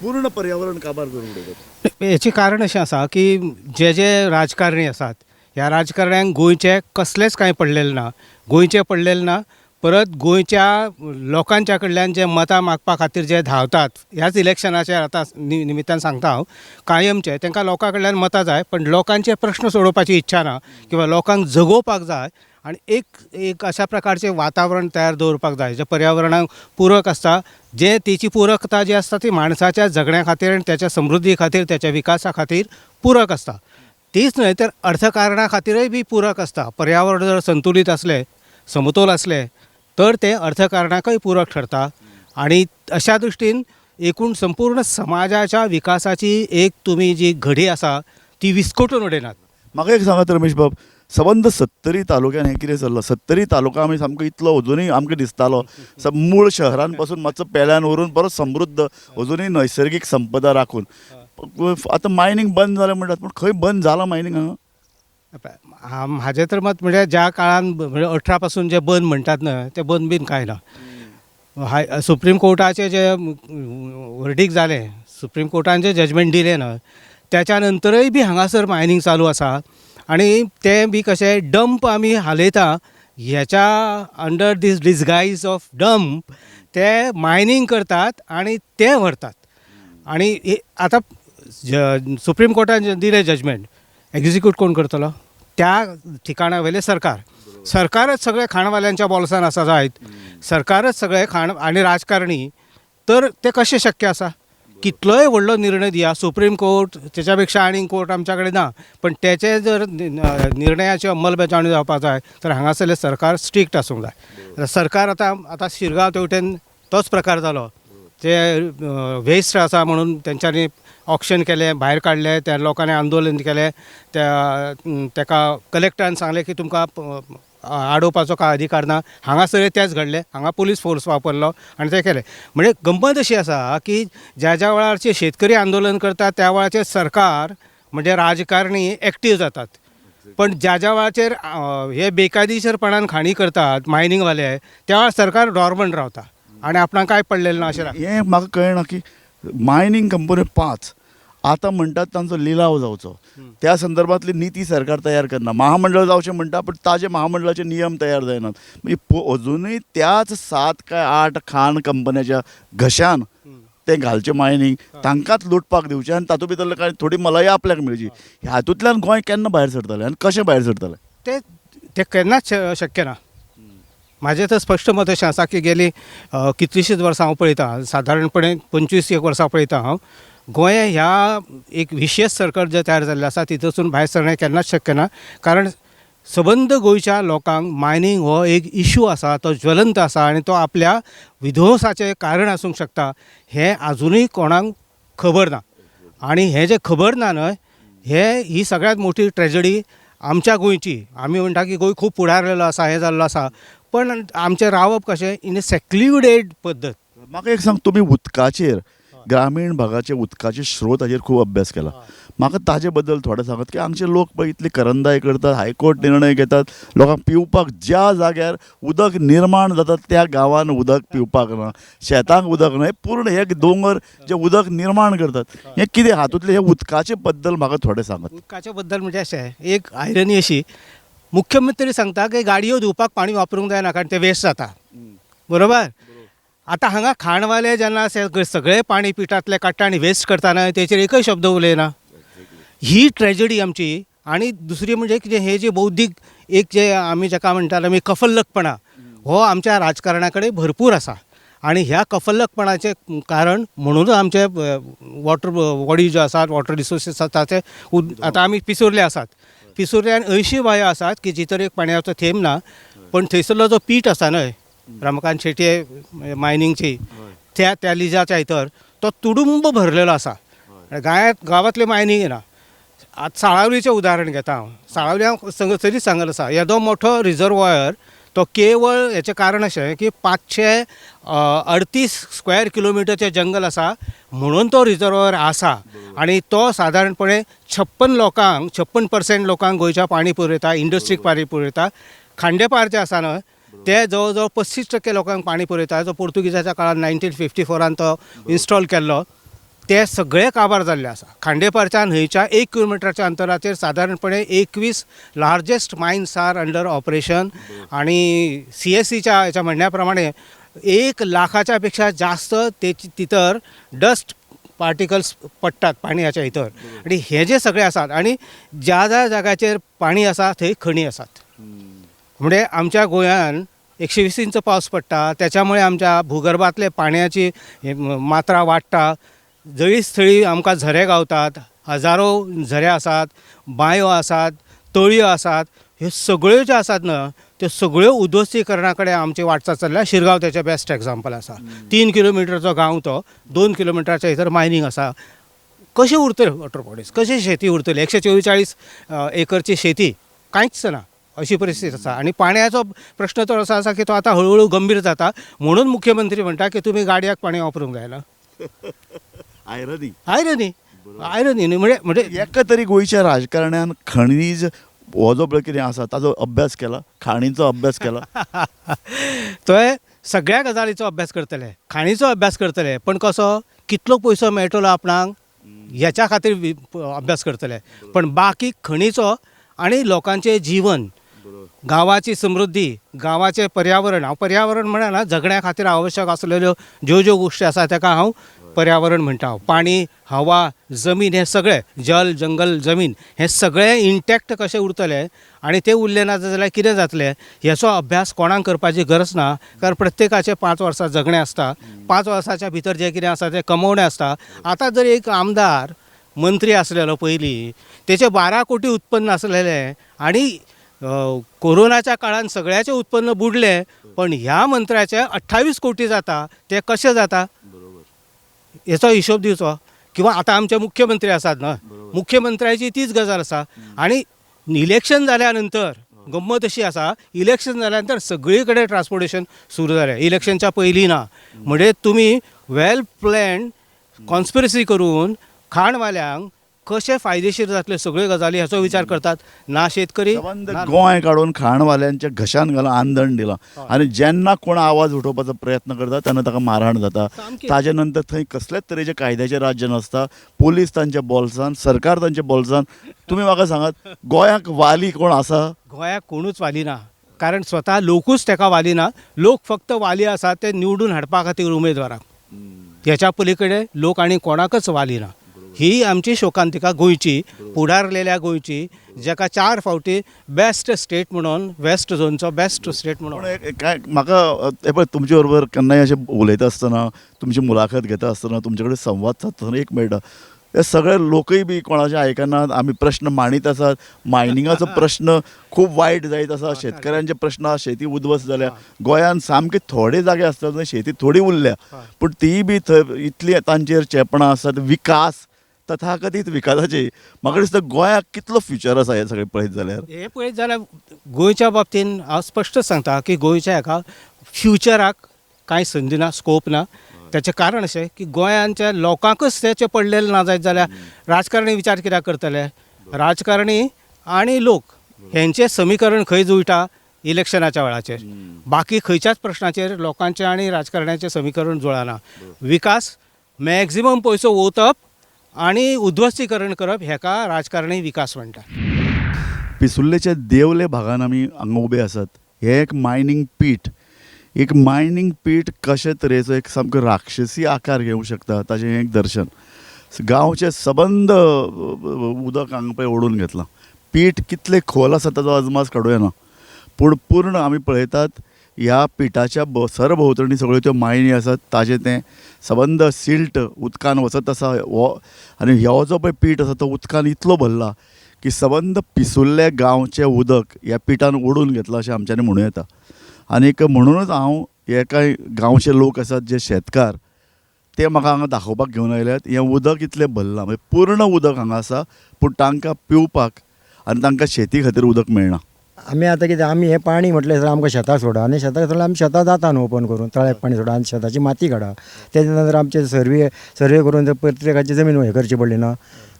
पूर्ण पर्यावरण काबार करून उडयतात? हेचें कारण अशें आसा की जे जे राजकारणी आसात ह्या राजकारण्यांक गोंयचें कसलेंच कांय पडलेलें ना, गोंयचें पडलेलें ना, परत गोंयच्या लोकांच्या कडल्यान जे मतां मागपा खातीर जे धांवतात ह्याच इलेक्शनाच्या आतां निमित्तान सांगता हांव, कायमचें तांकां लोकां कडल्यान मतां जाय पण लोकांचे प्रश्न सोडोवपाची इच्छा ना किंवा लोकांक जगोवपाक जाय आनी एक एक अशा प्रकारचें वातावरण तयार दवरपाक जाय जें पर्यावरणाक पुरक आसता, जें तेची पुरकता जी आसता ती माणसाच्या जगण्या खातीर आनी त्याच्या समृद्धी खातीर, त्याच्या विकासा खातीर पुरक आसता. तीच न्हय तर अर्थकारणा खातीरय बी पुरक आसता. पर्यावरण जर संतुलीत आसलें, समतोल आसलें तर तें अर्थकारणाकय पुरक ठरता आनी अशा दृश्टीन एकूण संपूर्ण समाजाच्या विकासाची एक तुमी जी घडी आसा ती विस्कटून उडयनात. म्हाका एक सांगात रमेश बाब, सबंद सत्तरी तालुक्यान हें कितें चल्लां? सत्तरी तालुका आमी सामको इतलो अजुनूय आमकां दिसतालो मूळ शहरान पासून मातसो पेल्यान व्हरून बरो समृद्ध अजुनूय नैसर्गीक संपदा राखून, आतां मायनींग बंद जालें म्हणटात, पूण खंय बंद जालां मायनींग हांगा? म्हाजें तर मत म्हणजे ज्या काळान म्हणजे 18 पासून जे बंद म्हणटात न्हय तें बंद बीन कांय ना. हाय सुप्रीम कोर्टाचें जें वर्डीक जालें, सुप्रीम कोर्टान जें जजमेंट दिलें न्हय त्याच्या नंतरय बी हांगासर मायनींग चालू आसा आनी तें बी कशें डंप आमी हालयता हेच्या under this disguise of dump ते मायनींग करतात आनी ते व्हरतात. आनी आतां सुप्रीम कोर्टान दिलें जजमेंट, एग्जिक्यूट कोण करतलो? त्या ठिकाणा वयलें सरकार. सरकारच सगळें खाणवाल्यांच्या बोल्सान आसा जायत, सरकारच सगळें खाण आनी राजकारणी, तर तें कशें शक्य आसा? कितलोय व्हडलो निर्णय दिया सुप्रीम कोर्ट, तेच्या पेक्षा आनीक कोर्ट आमच्या कडेन ना, पण तेचे जर निर्णयाची अंमलबजावणी जावपाक जाय तर हांगासरलें सरकार स्ट्रिक्ट आसूंक जाय. सरकार आतां आतां शिरगांव तेवटेन तोच प्रकार जालो, ते वेस्ट आसा म्हणून तेंच्यांनी ऑक्शन केलें, भायर काडलें, त्या लोकांनी आंदोलन केलें, त्या तेका कलेक्टरान सांगलें की तुमकां आडोवपाचो कांय अधिकार ना. हांगासर तेंच घडलें, हांगा पुलीस फोर्स वापरलो आनी तें केलें. म्हणजे गंमत अशी आसा की ज्या ज्या वेळार शेतकरी आंदोलन करता त्या वेळाचेर सरकार म्हणजे राजकारणी एक्टीव जातात, पण ज्या ज्या वेळाचेर हे बेकायदेशीरपणान खाणी करतात मायनिंगवाले त्या वेळार सरकार डॉर्मंट रावता आनी आपणाक कांय पडलेलें ना अशें. हें म्हाका कळना की मायनींग कंपनी 5 आतां म्हणटात तांचो लिलाव जावचो, त्या संदर्भातली निती सरकार तयार करना, महामंडळ जावचें म्हणटा पूण ताजे महामंडळाचे नियम तयार जायनात. म्हणजे अजुनूय त्याच 7 काय 8 खाण कंपन्याच्या घशान तें घालचें मायनींग, तांकांच लुटपाक दिवचें आनी तातूंत भितरलें कांय थोडी मलाई आपल्याक मेळची. हातूंतल्यान गोंय केन्ना भायर सरतलें आनी कशें भायर सरतलें? तें तें केन्नाच शक्य ना. म्हाजें तर स्पश्ट मत अशें आसा की गेली कितलींशींच वर्सां हांव पळयतां, सादारणपणे 25 एक वर्सां पळयतां हांव, गोंय ह्या एक विशेश सर्कल जें तयार जाल्लें आसा तितूंतसून भायर सरणें केन्नाच शक्य ना. कारण सबंद गोंयच्या लोकांक मायनींग हो एक इशू आसा, तो ज्वलंत आसा आनी तो आपल्या विध्वंसाचें कारण आसूंक शकता हें आजुनूय कोणाक खबर ना. आनी हें जें खबर ना न्हय, हें ही सगळ्यांत मोठी ट्रेजडी आमच्या गोंयची. आमी म्हणटा की गोंय खूब फुडारलेलो आसा, हें जाल्लो आसा, पण आमचें रावप कशें इन अ सेक्ल्युडेड पद्दत. म्हाका एक सांग, तुमी उदकाचेर, ग्रामीण भागाचे उदकाचे स्रोत हाजेर खूब अभ्यास केला, म्हाका ताजे बद्दल थोडें सांगात की हांगचे लोक पळय इतली करंदाय करतात, हायकोर्ट निर्णय घेतात, लोकांक पिवपाक ज्या जाग्यार उदक निर्माण जाता त्या गांवान उदक पिवपाक ना, शेतांक उदक ना, हे पूर्ण हे दोंगर जे उदक निर्माण करतात, हें कितें हातूंतलें हे उदकाचे बद्दल म्हाका थोडें सांगात. उदकाचे बद्दल म्हणजे अशें एक आयरनी अशी, मुख्यमंत्री सांगता की गाडयो धुवपाक पाणी वापरूंक जायना कारण तें वेस्ट जाता, बरोबर? आतां हांगा खाणवाले जेन्ना सगळें पाणी पिठांतलें काडटा आनी वेस्ट करता न्हय, तेचेर एकय शब्द उलयना. ही ट्रेजडी आमची. आनी दुसरी म्हणजे कितें, हे जे बौद्धीक एक जे आमी जाका म्हणटाले आमी कफल्लकपणा, हो आमच्या राजकारणा कडेन भरपूर आसा आनी ह्या कफल्लकपणाचें कारण म्हणूनच आमचे वॉटर बॉडी ज्यो आसात, वॉटर रिसोर्सीस आसात ते आतां आमी पिसुर्ले आसात. पिसुर्ल्यान अंयशीं बांयो आसात की जी तर एक पाणयाचो थेंब ना, पण थंयसरलो जो पीट आसा न्हय, रमाकांत शेटये मायनिंगची, त्या त्या लिजाच्या भितर तो तुडुंब भरलेलो आसा. गांवांतले मायनींग ना. आतां साळावलीचें उदाहरण घेता हांव. साळावली हांव सदींच सांगत आसा, येदो मोठो रिजर्वॉयर तो केवळ हेचें कारण अशें की 538 स्क्वेअर किलोमिटरचें जंगल आसा म्हणून तो रिजर्वॉयर आसा. आनी तो सादारणपणे 56 लोकांक, 56% लोकांक गोंयच्या पाणी पुरयता, इंडस्ट्रीक पाणी पुरयता. खांडेपार जे आसा न्हय, ते जवळ जवळ 35% लोकांक पाणी पुरयता. जो पोर्तुगीजाच्या काळार 1954 तो इन्स्टॉल केल्लो, ते सगळे काबार जाल्ले आसा. खांडेपारच्या न्हंयच्या 1 किलोमिटराच्या अंतराचेर सादारणपणे 21 largest mines are under operation. आणि सीएससीच्या हेच्या म्हणण्या प्रमाणे 1 लाखाच्या पेक्षा जास्त तेची तितर डस्ट पार्टिकल्स पडटात पाणयाच्या भितर. आनी हे जे सगळे आसात आनी ज्या ज्या जाग्याचेर पाणी आसा थंय खणी आसात. म्हणजे आमच्या गोंयान 120 इंच पावस पडटा, त्याच्यामुळे आमच्या भूगर्भातले पाण्याची हे मात्रा वाडटा. जळी स्थळी आमकां झरे गावतात, हजारो झरे आसात, बांयो आसात, तळयो आसात. ह्यो सगळ्यो ज्यो आसात न्हय, त्यो सगळ्यो उद्ध्वस्तीकरणा कडेन आमची वाटचाल चल्ल्या. शिरगांव तेचें बेस्ट एग्जाम्पल आसा. 3 किलोमिटरचो गांव, तो 2 किलोमिटराच्या भितर मायनींग आसा. कशें उरतले वॉटर बॉडीज? कशी शेती उरतली? 144 एकरची शेती कांयच ना अशी परिस्थिती आसा. आनी पाणयाचो प्रश्न तर असो आसा की तो आतां हळू हळू गंभीर जाता. म्हणून मुख्यमंत्री म्हणटा की तुमी गाडयाक पाणी वापरूंक जायना. आयरनी. आयरनी, आयरनी न्ही. म्हणजे म्हणजे एका तरी गोंयच्या राजकारण्यान खणीज हो जो पळय कितें आसा ताजो अभ्यास केला? खाणीचो अभ्यास केला? थंय सगळ्या गजालीचो अभ्यास करतले, खाणीचो अभ्यास करतले, पण कसो कितलो पयसो मेळटलो आपणाक ह्याच्या खातीर अभ्यास करतले. पण बाकी खणीचो आनी लोकांचें जिवन, गांवाची समृद्धी, गांवाचें पर्यावरण, हांव पर्यावरण म्हणना, जगण्या खातीर आवश्यक आसलेल्यो ज्यो ज्यो गोश्टी आसा ताका हांव पर्यावरण म्हणटा हांव. पाणी, हवा, जमीन, हें सगळें, जल, जंगल, जमीन, हें सगळें इंटॅक्ट कशें उरतलें आनी तें उरलें ना जाल्यार कितें जातलें, हेचो अभ्यास कोणाक करपाची गरज ना. कारण प्रत्येकाचें 5 वर्सां जगणें आसता. 5 वर्साच्या भितर जें कितें आसा तें कमवणें आसता. आतां जर एक आमदार, मंत्री आसलेलो पयलीं, तेचें 12 कोटी उत्पन्न आसलेलें आनी कोरोनाच्या काळान सगळ्याचें उत्पन्न बुडलें, पण ह्या मंत्र्याचें 28 कोटी जाता, तें कशें जाता हेचो हिशोब दिवचो. किंवा आतां आमचे मुख्यमंत्री आसात न्हय, मुख्यमंत्र्याची तीच गजाल आसा. आनी इलेक्शन जाल्या नंतर गम्मत अशी आसा, इलेक्शन जाल्या नंतर सगळी कडेन ट्रान्सपोर्टेशन सुरू जालें, इलेक्शनच्या पयलीं ना. म्हणजे तुमी वेल प्लॅन कॉन्स्पिरसी करून खाणवाल्यांक कशें फायदेशीर जातले सगळ्यो गजाली हाचो विचार करतात ना शेतकरी सबंद ना गोंय काडून खाणवाल्यांच्या घशान घालून आंदण दिलां आनी जेन्ना कोण आवाज उठोवपाचो प्रयत्न करता तेन्ना ताका मारहाण जाता. ताजे नंतर थंय कसलेच तरेचे कायद्याचें राज्य नासता. पोलीस तांच्या बोल्सान, सरकार तांच्या बोल्सान. तुमी म्हाका सांगात, गोंयाक वाली कोण आसा? गोंयाक कोणूच वाली ना, कारण स्वता लोकूच ताका वाली ना. लोक फक्त वाली आसा ते निवडून हाडपा खातीर उमेदवाराक. ह्याच्या पलीकडे लोक आनी कोणाकच वाली ना. ही आमची शोकांतिका गोंयची, फुडारलेल्या गोंयची, जाका चार फावटी बेस्ट स्टेट म्हणून, वेस्ट झोनचो बेस्ट स्टेट पूण म्हणून. काय म्हाका हें पळय, तुमचे बरोबर केन्नाय अशें उलयता आसतना, तुमची मुलाखत घेता आसतना, तुमचे कडेन संवाद सादता आसतना एक मेळटा, हे सगळे लोकय बी कोणाचे आयकनात. आमी प्रश्न मांडीत आसात. मायनिंगाचो प्रश्न खूब वायट जायत आसा. शेतकऱ्यांचे प्रश्न आसा. शेती उद्ध्वस्त जाल्या गोंयांत. सामके थोडे जागे आसता थंय शेती थोडी उरल्या, पूण तीय बी थंय इतली तांचेर चेपणां आसात. विकास, तथाकथीत विकासाचे, म्हाका दिसता गोंयाक कितलो फ्युचर आसा हें सगळें पळयत जाल्यार? हें पळयत जाल्यार गोंयच्या बाबतीन हांव स्पश्ट सांगता की गोंयच्या हाका फ्युचराक कांय संदी ना, स्कोप ना. ताचें कारण अशें की गोंयांच्या लोकांकच तेचें पडलेलें ना जायत जाल्यार राजकारणी विचार कित्याक करतले? राजकारणी आनी लोक हेंचें समीकरण खंय जुळटा? इलेक्शनाच्या वेळाचेर. बाकी खंयच्याच प्रश्नाचेर लोकांचें आनी राजकारण्याचें समीकरण जुळना. विकास, मॅक्झिमम पयसो ओतप आनी उद्ध्वस्तीकरण करप हेका राजकारणी विकास म्हणटा. पिसुर्लेच्या देवले भागान आमी हांगा उबे आसात. हें एक मायनींग पीट. एक मायनींग पीट कशे तरेचो एक सामको राक्षसी आकार घेवंक शकता ताजें हें एक दर्शन. गांवचें सबंद उदक हांगा पळय ओडून घेतलां. पीट कितलें खोल आसा ताजो अदमास काडूं येना, पूण पूर्ण आमी पळयतात ह्या पिठाच्या सरभोंवतणी सगळ्यो त्यो मायनी आसात. ताजें तें सबंद सिल्ट उदकान वचत आसा हो. आनी हो जो पळय पीठ आसा तो उदकान इतलो भरला की सबंद पिसुर्ले गांवचें उदक ह्या पिठान ओडून घेतलां अशें आमच्यांनी म्हणूं येता. आनीक म्हणुनूच हांव हे कांय गांवचे लोक आसात जे शेतकार ते म्हाका हांगा दाखोवपाक घेवन आयल्यात. हें उदक इतलें भरलां, म्हणजे पूर्ण उदक हांगा आसा, पूण तांकां पिवपाक आनी तांकां शेती खातीर उदक मेळना. आमी आतां कितें, आमी हें पाणी म्हटलें जाल्यार आमकां शेतां सोडा आनी शेतां सोडल्यार आमी शेतां जाता न्हू ओपन करून तळ्याक पाणी सोडा आनी शेताची माती काडा. तेजे नंतर आमचे सर्वे सर्वे करून ते प्रत्येकाची जमीन हें करची पडली ना,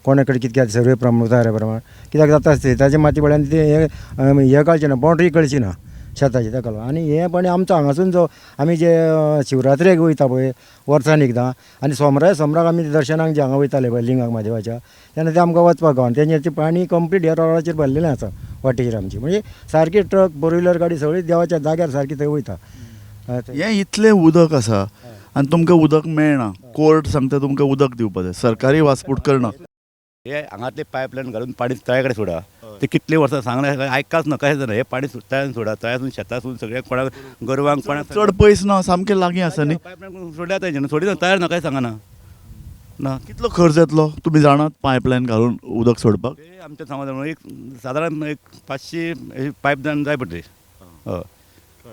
कोणा कडेन कितके सर्वे प्रमाण उताऱ्या प्रमाण कित्याक जाता शेताची माती पडली आनी ते हें हें कळचें ना, बाउंड्री कळची ना शेताची ताका लागून. आनी हें पाणी आमचो हांगासून जो आमी जे शिवरात्रेक वयता पळय वर्सान एकदां, आनी सोमरा सोमराक आमी दर्शनाक जे हांगा वयताले पळय लिंगाक म्हादेवाच्या, तेन्ना ते आमकां वचपाक गावना. तेंचे तें पाणी कंप्लीट ह्या रोडाचेर भरलेलें आसा वाटेचेर आमची, म्हणजे सारकी ट्रक फोर व्हिलर गाडी सगळी देवाच्या जाग्यार सारकी थंय वयता. हें इतलें उदक आसा आनी तुमकां उदक मेळना. कोर्ट सांगता तुमकां उदक दिवपाक जाय, सरकारी वासपूट करना. हे हांगातले पायपलायन घालून पाणी तळ्या कडेन सोडा. ते कितले वर्सां सांगलें आयकाच ना, कशें जालें. हे पाणी तळ्यान सोडा, तळ्यासून शेतासून सगळ्या कोणाक गोरवांक कोणाक चड पयस ना, सामकें लागीं आसा न्ही. पायपलायन सोडल्या तेंच्यानी, सोडिना तयार ना, कांय सांगना ना. कितलो खर्च येतलो तुमी जाणात पायपलायन घालून उदक सोडपाक? ते आमच्या सांगता एक सादारण एक 500 पायपलायन जाय पडटली. हय,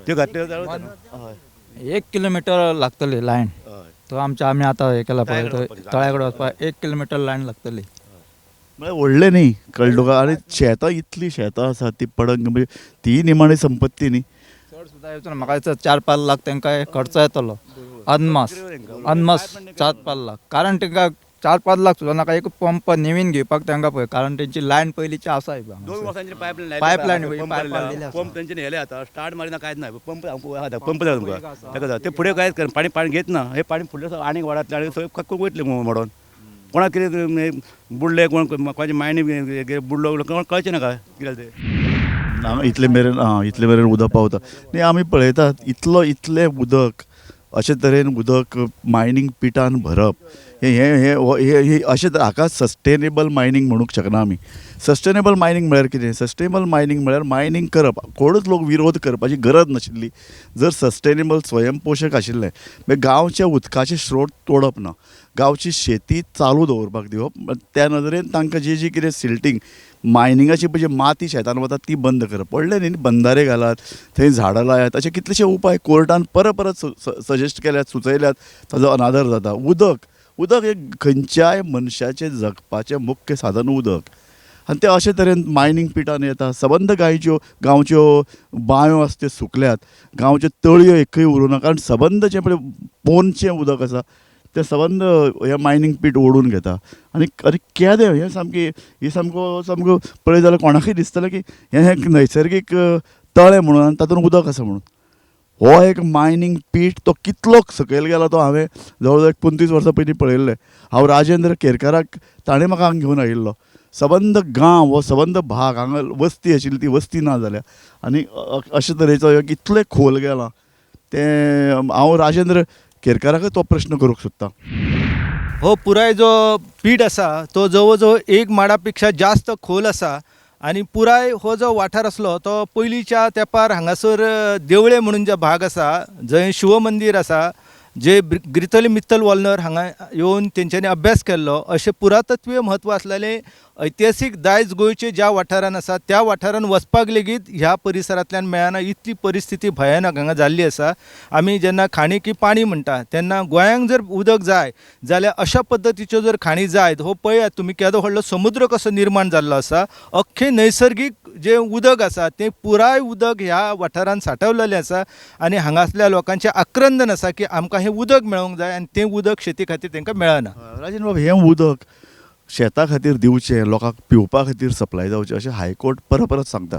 त्यो घातल्यो जाल्यार 1 किलोमिटर लागतली लायन. तो आमच्या आमी आतां हें केला पळय, तळ्या तळ्या कडेन वचपाक 1 किलोमिटर लायन लागतली. म्हळ्यार व्हडलें न्ही, कळ्ळें तुका. आनी शेतां इतलीं शेतां आसा ती पडंग, म्हणजे ती निमाणी संपत्ती न्ही. चड सुद्दां येवचो ना म्हाका दिसता. 4-5 लाख तांकां खर्च येतलो अदमास, अदमास 4-5 लाख. कारण तांकां 4-5 लाख सुद्दां नाका, एक पंप नवीन घेवपाक तांकां पळय, कारण तेंची लायन पयलींची आसा. 2 वर्सांची पायपलायन पायपलायन पंप तेंच्यानी हेले आतां स्टार्ट मारिना कांयच ना. पंप पंप जाता तुमकां ताका जाता ते फुडें कांयच करना, पाणी पाणी घेत ना. हे पाणी फुडलें आनीक वाडातलें आनी सगळें कूक वयतलें मोडोन. कोणाक कितें बुडलें, कोण कोणाची मायणी बुडलो कोण कळचें ना काय कितें जालें तें. ना इतले मेरेन, आं इतले मेरेन उदक पावता न्ही. आमी पळयतात इतलो इतलें उदक अशे तरेन उदक मायनींग पिटान भरप हें हें हें अशें हाका सस्टेनेबल मायनींग म्हणूंक शकना आमी. सस्टेनेबल मायनींग म्हळ्यार कितें? सस्टेनेबल मायनींग म्हळ्यार मायनींग करप, कोणूच लोक विरोध करपाची गरज नाशिल्ली. जर सस्टेनेबल स्वयंपोशक आशिल्लें मागीर गांवच्या उदकाचे स्रोत तोडप ना, गांवची शेती चालू दवरपाक दिवप, त्या नदरेन तांकां जी जी कितें सिल्टींग मायनिंगाची पळय जी माती शेतान वता ती बंद करप. व्हडलें न्ही, बंधारे घालात, थंय झाडां लायात, अशे कितलेशे उपाय कोर्टान परत परत सजेस्ट केल्यात, सुचयल्यात, ताजो अनादर जाता. उदक उदक एक खंयच्याय मनशाचें जगपाचें मुख्य साधन उदक, आनी तें अशे तरेन मायनींग पिटान येता. सबंद गांवच्यो गांवच्यो बांयो आसा त्यो सुकल्यात, गांवच्यो तळयो एकय उरूंक ना, कारण सबंद जें पळय पोनचें उदक आसा तें सबंद हें मायनींग पीट ओडून घेता. आनी आनी केदें हें सामकें हें सामको सामको पळयत जाल्यार कोणाकय दिसतलें की हें एक नैसर्गीक तळें म्हणून आनी तातूंत उदक आसा म्हणून. हो एक मायनींग पीट तो कितलो सकयल गेला तो हांवें जवळ जवळ 35 वर्सां पयलीं पळयल्लें. हांव राजेंद्र केरकाराक ताणें म्हाका हांगा घेवन आयिल्लो. सबंद गांव हो सबंद भाग हांगा वस्ती आशिल्ली ती वस्ती ना जाल्या आनी अशे तरेचो एक इतलें खोल गेला तें हांव राजेंद्र केरकाराकच तो प्रश्न करूंक सोदतां. हो पुराय जो पीठ आसा तो जवळ जवळ 1 माडा पेक्षा जास्त खोल आसा आनी पुराय हो जो वाठार आसलो तो पयलींच्या तेंपार हांगासर देवळे म्हणून जे भाग आसा जंय शिवमंदीर आसा, जे ग्रिथल मित्तल वॉलनर हांगा येवन तेंच्यांनी अभ्यास केल्लो, अशें पुरातत्वीय म्हत्व आसलेलें ऐतिहासीक दायज गोंयचे ज्या वाठारान आसा त्या वाठारान वचपाक लेगीत ह्या परिसरांतल्यान मेळना, इतली परिस्थिती भयानक हांगा जाल्ली आसा. आमी जेन्ना खाणी की पाणी म्हणटा तेन्ना गोंयांक जर उदक जाय जाल्यार अशा पद्दतीच्यो जर खाणी जायत, हो पळयात तुमी केदो व्हडलो समुद्र कसो निर्माण जाल्लो आसा. अख्खें नैसर्गीक जें उदक आसा तें पुराय उदक ह्या वाठारान सांठवलेलें आसा आनी हांगासल्या लोकांचें आक्रंदन आसा की आमकां हें उदक मेळोंक जाय आनी तें उदक शेती खातीर तांकां मेळना. राजेंद्र बाब, हें उदक शेता खातीर दिवचें, लोकांक पिवपा खातीर सप्लाय जावचें अशें हायकोर्ट परत परत सांगता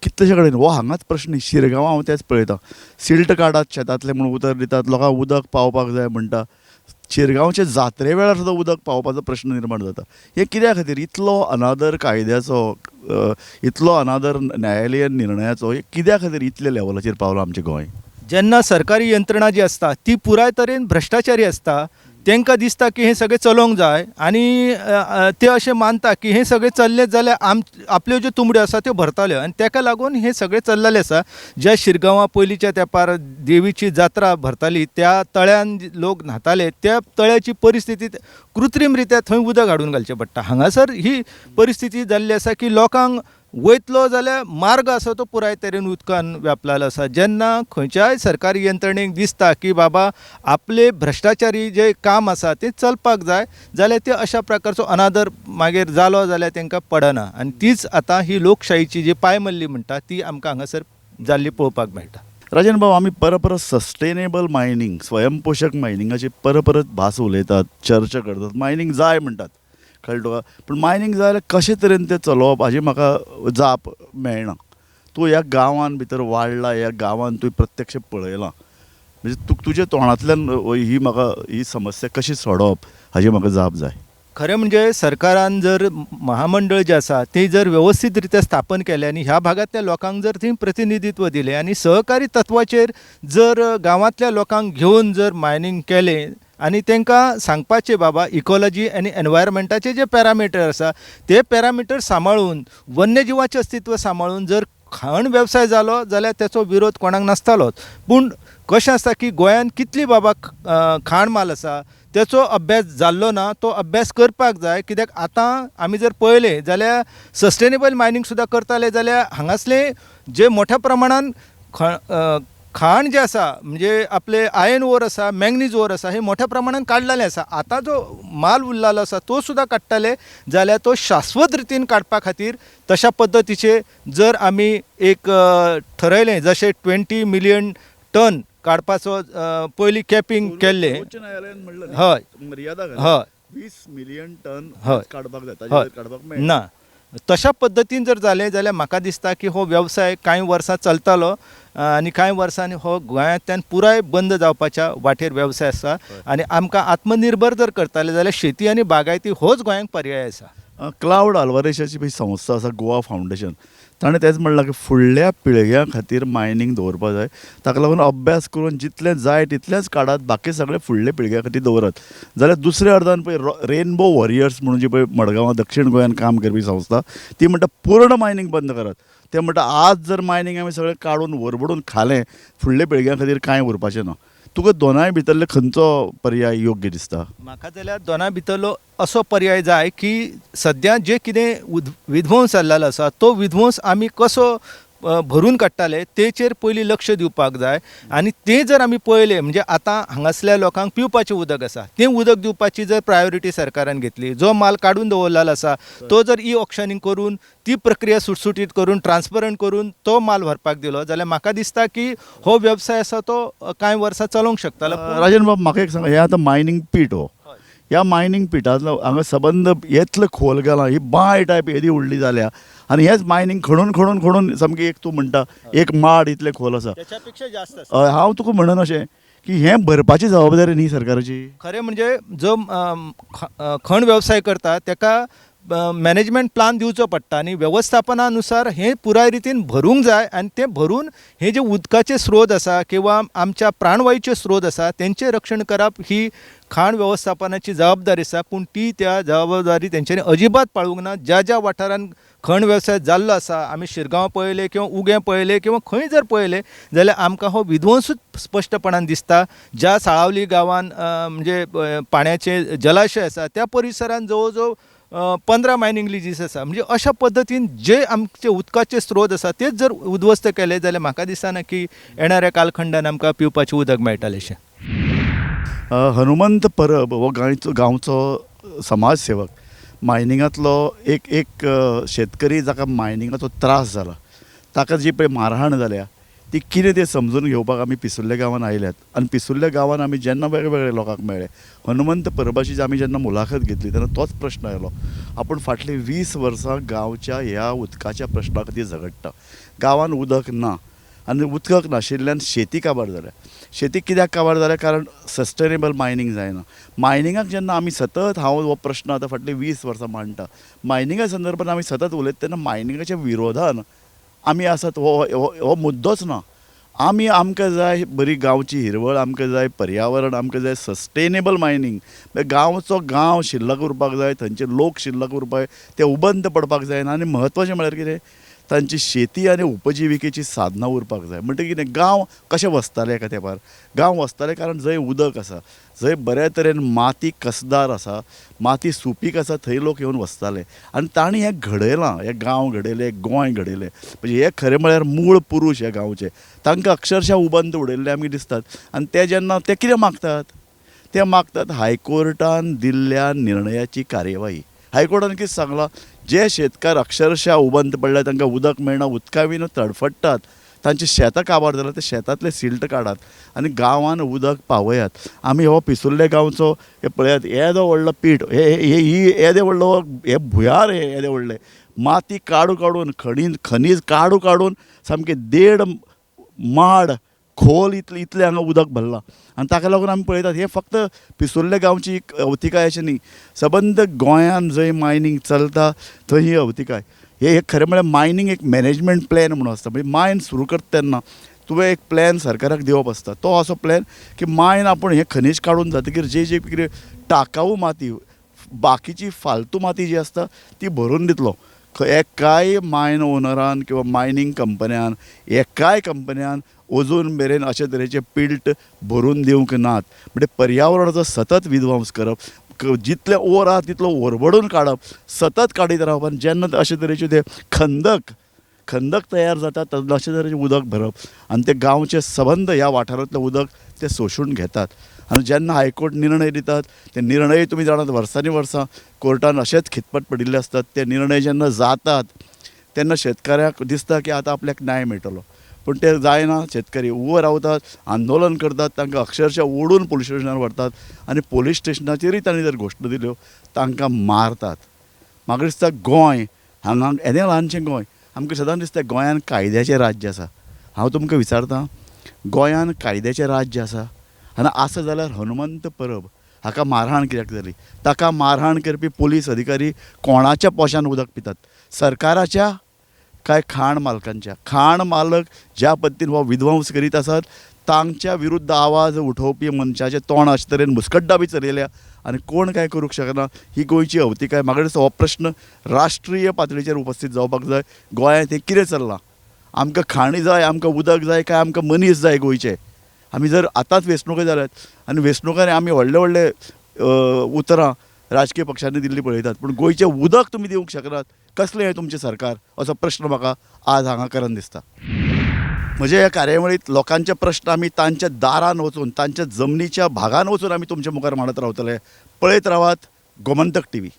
कितलेशे कडेन. हो हांगाच प्रश्न न्ही, शिरगांवां हांव तेंच पळयतां, सिल्ट काडात शेतांतलें म्हूण उतर दितात, लोकांक उदक पावपाक जाय म्हणटा. शिरगांवचे जात्रे वेळार सुद्दां उदक पावपाचो प्रश्न निर्माण जाता. हें कित्या खातीर इतलो अनादर कायद्याचो, इतलो अनादर न्यायालयीन निर्णयाचो, हें कित्या खातीर इतले लेवलाचेर पावलां आमचें गोंय? जेन्ना सरकारी यंत्रणा जी आसता ती पुराय तरेन भ्रश्टाचारी आसता, तांकां दिसता की हें सगळें चलोवंक जाय आनी ते अशें मानता की हें सगळें चल्लें जाल्यार आपल्यो ज्यो तुंबड्यो आसा त्यो भरताल्यो आनी ताका लागून हें सगळें चल्लेलें आसा. ज्या शिरगांवां पयलींच्या तेंपार देवीची जात्रा भरताली त्या तळ्यान लोक न्हाताले, त्या तळ्याची परिस्थिती कृत्रीम रित्या थंय उदक हाडून घालचें पडटा. हांगासर ही परिस्थिती जाल्ली आसा की लोकांक वयतलो जाल्यार मार्ग आसा तो पुराय तरेन उदकान व्यापलेलो आसा. जेन्ना खंयच्याय सरकारी यंत्रणेक दिसता की बाबा आपले भ्रश्टाचारी जे काम आसा तें चलपाक जाय जाल्यार ते अशा प्रकारचो अनादर मागीर जालो जाल्यार तांकां पडना आनी तीच आतां ही लोकशाहीची जी पायमल्ली म्हणटा ती आमकां हांगासर जाल्ली पळोवपाक मेळटा. राजन भाऊ, आमी परत परत सस्टेनेबल मायनींग, स्वयंपोशक मायनिंगाची परत परत भास उलयतात, चर्चा करतात, मायनींग जाय म्हणटात, कळ्ळें तुका? पूण मायनींग जाय जाल्यार कशे तरेन तें चलोवप हाजी म्हाका जाप मेळना. तूं ह्या गांवान भितर वाडला, ह्या गांवान तुवें प्रत्यक्ष पळयलां, म्हणजे तुज्या तोंडांतल्यान ही म्हाका ही समस्या कशी सोडोवप हाजी म्हाका जाप जाय. खरें म्हणजे सरकारान जर महामंडळ जें आसा तें जर वेवस्थीत रित्या स्थापन केलें आनी ह्या भागांतल्या लोकांक जर थंय प्रतिनिधित्व दिलें आनी सहकारी तत्वाचेर जर गांवांतल्या लोकांक घेवन जर मायनींग केलें आनी तांकां सांगपाचें बाबा इकोलॉजी आनी एनवायरमेंटाचे जे पॅरामिटर आसा ते पॅरामिटर सांबाळून वन्यजिवाचें अस्तित्व सांबाळून जर खाण वेवसाय जालो जाल्यार तेचो विरोध कोणाक नासतालोच. पूण कशें आसता की गोंयांत कितली बाबा खाण माल आसा तेचो अभ्यास जाल्लो ना, तो अभ्यास करपाक जाय. कित्याक आतां आमी जर पळयलें जाल्यार सस्टेनेबल मायनींग सुद्दां करताले जाल्यार हांगासले जे मोठ्या प्रमाणान खाण जें आसा म्हणजे आपले आयर्न ओर आसा, मँगनीज ओर आसा, हे मोठ्या प्रमाणान काडलेलें आसा. आतां जो माल उरलेलो आसा तो सुद्दां काडटाले जाल्यार तो शाश्वत रितीन काडपा खातीर तशा पद्दतीचे जर आमी एक ठरयलें जशें 20 मिलियन टन काडपाचो पयलीं कॅपिंग केल्लें. उच्च न्यायालयान म्हणलें, हय, मर्यादा हय, 20 मिलियन टन हय काडपाक जाय, ताजे वयर काडपाक मेळना ना. तशा पद्दतीन जर जालें जाल्यार म्हाका दिसता की हो वेवसाय कांय वर्सां चलतालो आनी कांय वर्सांनी हो गोंयांतल्यान पुराय बंद जावपाच्या वाटेर वेवसाय आसा आनी आमकां आत्मनिर्भर जर करताले जाल्यार शेती आनी बागायती होच गोंयांक पर्याय आसा. क्लावड आल्वारेशाची पळय संस्था आसा गोवा फावंडेशन, ताणें तेंच म्हणलां की फुडल्या पिळग्यां खातीर मायनींग दवरपाक जाय, ताका लागून अभ्यास करून जितलें जाय तितलेंच काडात, बाकी सगळें फुडल्या पिळग्यां खातीर दवरात. जाल्यार दुसऱ्या अर्दान पळय रेनबो वॉरियर्स म्हणून जी पळय मडगांवां दक्षीण गोंयांत काम करपी संस्था, ती म्हणटा पूर्ण मायनींग बंद करात. ते म्हणटा आज जर मायनींग आमी सगळें काडून वरबडून खालें, फुडल्या पिळग्यां खातीर कांय उरपाचें ना. तुका दोनाय भितरले खंयचो पर्याय योग्य दिसता? म्हाका जाल्यार दोनाय भितरलो असो पर्याय जाय की सद्या जे कितें विध्वंस जाल्लो आसा तो विध्वंस आमी कसो भरून काडटाले तेचेर पयलीं लक्ष दिवपाक जाय आनी तें जर आमी पळयलें म्हणजे आतां हांगासल्या लोकांक पिवपाचें उदक आसा तें उदक दिवपाची जर प्रायोरिटी सरकारान घेतली, जो माल काडून दवरलेलो आसा तो जर ई ऑक्शनींग करून ती प्रक्रिया सुटसुटीत करून ट्रान्सपरंट करून तो माल व्हरपाक दिलो जाल्यार म्हाका दिसता की हो वेवसाय आसा तो कांय वर्सां चलोवंक शकतालो. राजन बाब, म्हाका एक सांगा, हें आतां मायनींग पीट हो, ह्या मायनींग पिटांतलो हांगा सबंद येतले खोल गेला, ही बांय टायप येदी व्हडली जाल्या आनी हेच मायनींग खणून खणून खणून सामकी एक तूं म्हणटा एक माड इतलें खोल आसा, त्याच्या पेक्षा जास्त आसा. हांव तुका म्हणन अशें की हें भरपाची जबाबदारी न्ही सरकाराची. खरें म्हणजे जो खण वेवसाय करता ताका मॅनेजमेंट प्लान दिवचो पडटा आनी वेवस्थापनानुसार हें पुराय रितीन भरूंक जाय आनी तें भरून हे जे उदकाचे स्रोत आसा किंवा आमच्या प्राणवायूचे स्रोत आसा तेंचें रक्षण करप ही खाण वेवस्थापनाची जबाबदारी आसा. पूण ती त्या जबाबदारी तेंच्यांनी अजिबात पाळूंक ना. ज्या ज्या वाठारान खण वेवसाय जाल्लो आसा, आमी शिरगांव पळयलें किंवा उगें पळयलें किंवा खंय जर पळयलें जाल्यार आमकां हो विध्वंसूच स्पश्टपणान दिसता. ज्या साळावली गांवान म्हणजे पाण्याचे जलाशय आसा त्या परिसरान जवळ जवळ 15 मायनींग लिजीस आसा. म्हणजे अशा पद्दतीन जे आमचे उदकाचे स्रोत आसा तेच जर उद्ध्वस्त केले जाल्यार म्हाका दिसना की येणाऱ्या कालखंडान आमकां पिवपाचें उदक मेळटलें अशें. हनुमंत परब हो गांवचो समाजसेवक, मायनिंगांतलो एक एक शेतकरी जाका मायनिंगाचो त्रास जाला, ताका जी पळय मारहाण जाल्या ती कितें तें समजून घेवपाक आमी पिसुर्ले गांवांत आयल्यात आनी पिसुर्ले गांवांत आमी जेन्ना वेगवेगळे लोकांक मेळ्ळे, हनुमंत परबाची आमी जेन्ना मुलाखत घेतली तेन्ना तोच प्रश्न आयलो, आपूण फाटलीं 20 वर्सां गांवच्या ह्या उदकाच्या प्रश्ना खातीर झगडटा, गांवांत उदक ना आनी उदक नाशिल्ल्यान शेती काबार जाल्या. शेती कित्याक काबार जाल्या? कारण सस्टेनेबल मायनींग जायना. मायनिंगाक जेन्ना आमी सतत, हांव हो प्रश्न आतां फाटलीं 20 वर्सां मांडटा, मायनिंगा संदर्भात आमी सतत उलयता तेन्ना मायनिंगाच्या विरोधान आमी आसात हो हो मुद्दोच ना. आमी आमकां जाय बरी गांवची हिरवळ, आमकां जाय पर्यावरण, आमकां जाय सस्टेनेबल मायनींग. गांवचो गांव शिल्लक उरपाक जाय, थंयचे लोक शिल्लक उरपाक जाय, ते उबंत पडपाक जायना. आनी म्हत्वाचें म्हळ्यार कितें, तांची शेती आनी उपजिविकेची साधनां उरपाक जाय. म्हणटकीर कितें, गांव कशें वसताले एका तेंपार, गांव वसताले कारण जंय उदक आसा, जंय बऱ्या तरेन माती कसदार आसा, माती सुपीक आसा, थंय लोक येवन वसताले आनी तांणी हें घडयलां, हे गांव घडयले, गोंय घडयलें. म्हणजे हे खरें म्हळ्यार मूळ पुरूश ह्या गांवचे, तांकां अक्षरशा उबंत उडयल्ले आमी दिसतात. आनी ते जेन्ना ते कितें मागतात, ते मागतात हायकोर्टान दिल्ल्या निर्णयाची कार्यवाही. हायकोर्टान कितें सांगलां, जे शेतकार अक्षरशा उबंत पडल्या, तांकां उदक मेळना, उदका विना तडफडटात, तांची शेतां काबार जाल्यार ते शेतांतले सिल्ट काडात आनी गांवान उदक पावयात. आमी हो पिसुर्ले गांवचो हे पळयात, येदो व्हडलो पीठ, ही येदे व्हडलो हे भुंयार, हे येदे व्हडले माती काडू काडून, खनीज काडू काडून सामकें 1.5 माड खोल इतलें इतलें हांगा उदक भरलां. आनी ताका लागून आमी पळयतात हे फक्त पिसुर्ले गांवची अवतिकाय अशें न्ही, सबंद गोंयान जंय मायनींग चलता थंय ही अवतिकाय. हे खरें म्हळ्यार मायनींग एक मॅनेजमेंट प्लॅन म्हणून आसता. म्हणजे मायन सुरू करता तेन्ना तुवें एक प्लॅन सरकाराक दिवप आसता, तो असो प्लॅन की मायन आपूण हें खनीज काडून जातकीर जे जे कितें टाकाऊ माती, बाकीची फालतू माती जी आसता ती भरून दितलो. एकाय मायन ओनरान किंवा मायनींग कंपन्यान, एकाय कंपन्यान अजून मेरेन अशे तरेचे पिल्ट भरून दिवंक नात. म्हणजे पर्यावरणाचो सतत विध्वंस करप, जितलें ओर आहा तितलो ओरबडून काडप, सतत काडीत रावप. आनी जेन्ना अशे तरेचे ते खंदक तयार जाता तेन्ना अशे तरेचें उदक भरप आनी ते गांवचे सबंद ह्या वाठारांतलें उदक ते सोशून घेतात. आनी जेन्ना हायकोर्ट निर्णय दितात ते निर्णय तुमी जाणात, वर्सांनी वर्सां कोर्टान अशेंच खितपट पडिल्ले आसतात. ते निर्णय जेन्ना जातात तेन्ना शेतकाऱ्याक दिसता की आतां आपल्याक न्याय मेळटलो, पूण ते जायना. शेतकरी उबो रावतात, आंदोलन करतात, तांकां अक्षरशः ओडून पोलीस स्टेशनार व्हरतात आनी पोलीस स्टेशनाचेरूय तांणी जर घोशणा दिल्यो तांकां मारतात. म्हाका दिसता गोंय हांगा येदें ल्हानशें गोंय, आमकां सदांच दिसता गोंयान कायद्याचें राज्य आसा. हांव तुमकां विचारतां, गोंयान कायद्याचें राज्य आसा आनी आसा जाल्यार हनुमंत परब हाका मारहाण कित्याक जाली? ताका मारहाण करपी पोलीस अधिकारी कोणाच्या पोशान उदक पितात? सरकाराच्या काय खाण मालकांच्या? खाण मालक ज्या पद्दतीन हो विध्वंस करीत आसात तांच्या विरुद्ध आवाज उठोवपी मनशाचें तोंड अशे तरेन मुस्कड्डा बी चलयल्या आनी कोण कांय करूंक शकना. ही गोंयची अवतिकाय. म्हाका दिसता हो प्रश्न राष्ट्रीय पातळीचेर उपस्थीत जावपाक जाय. गोंयांत हें कितें चल्लां? आमकां खाणी जाय, आमकां उदक जाय, काय आमकां मनीस जाय गोंयचे? आमी जर आतांच वेंचणुको जाल्यात आनी वेंचणुकांनी आमी व्हडले व्हडले उतरां राजकीय पक्षांनी दिल्ली पळयतात, पूण गोंयचें उदक तुमी दिवंक शकनात, कसलें हें तुमचें सरकार? असो प्रश्न म्हाका आज हांगा करन दिसता. म्हज्या ह्या कार्यावळींत लोकांचे प्रश्न आमी तांच्या दारान वचून, तांच्या जमनीच्या भागान वचून आमी तुमच्या मुखार मांडत रावतले. पळयत रावात गोमंतक टीव्ही.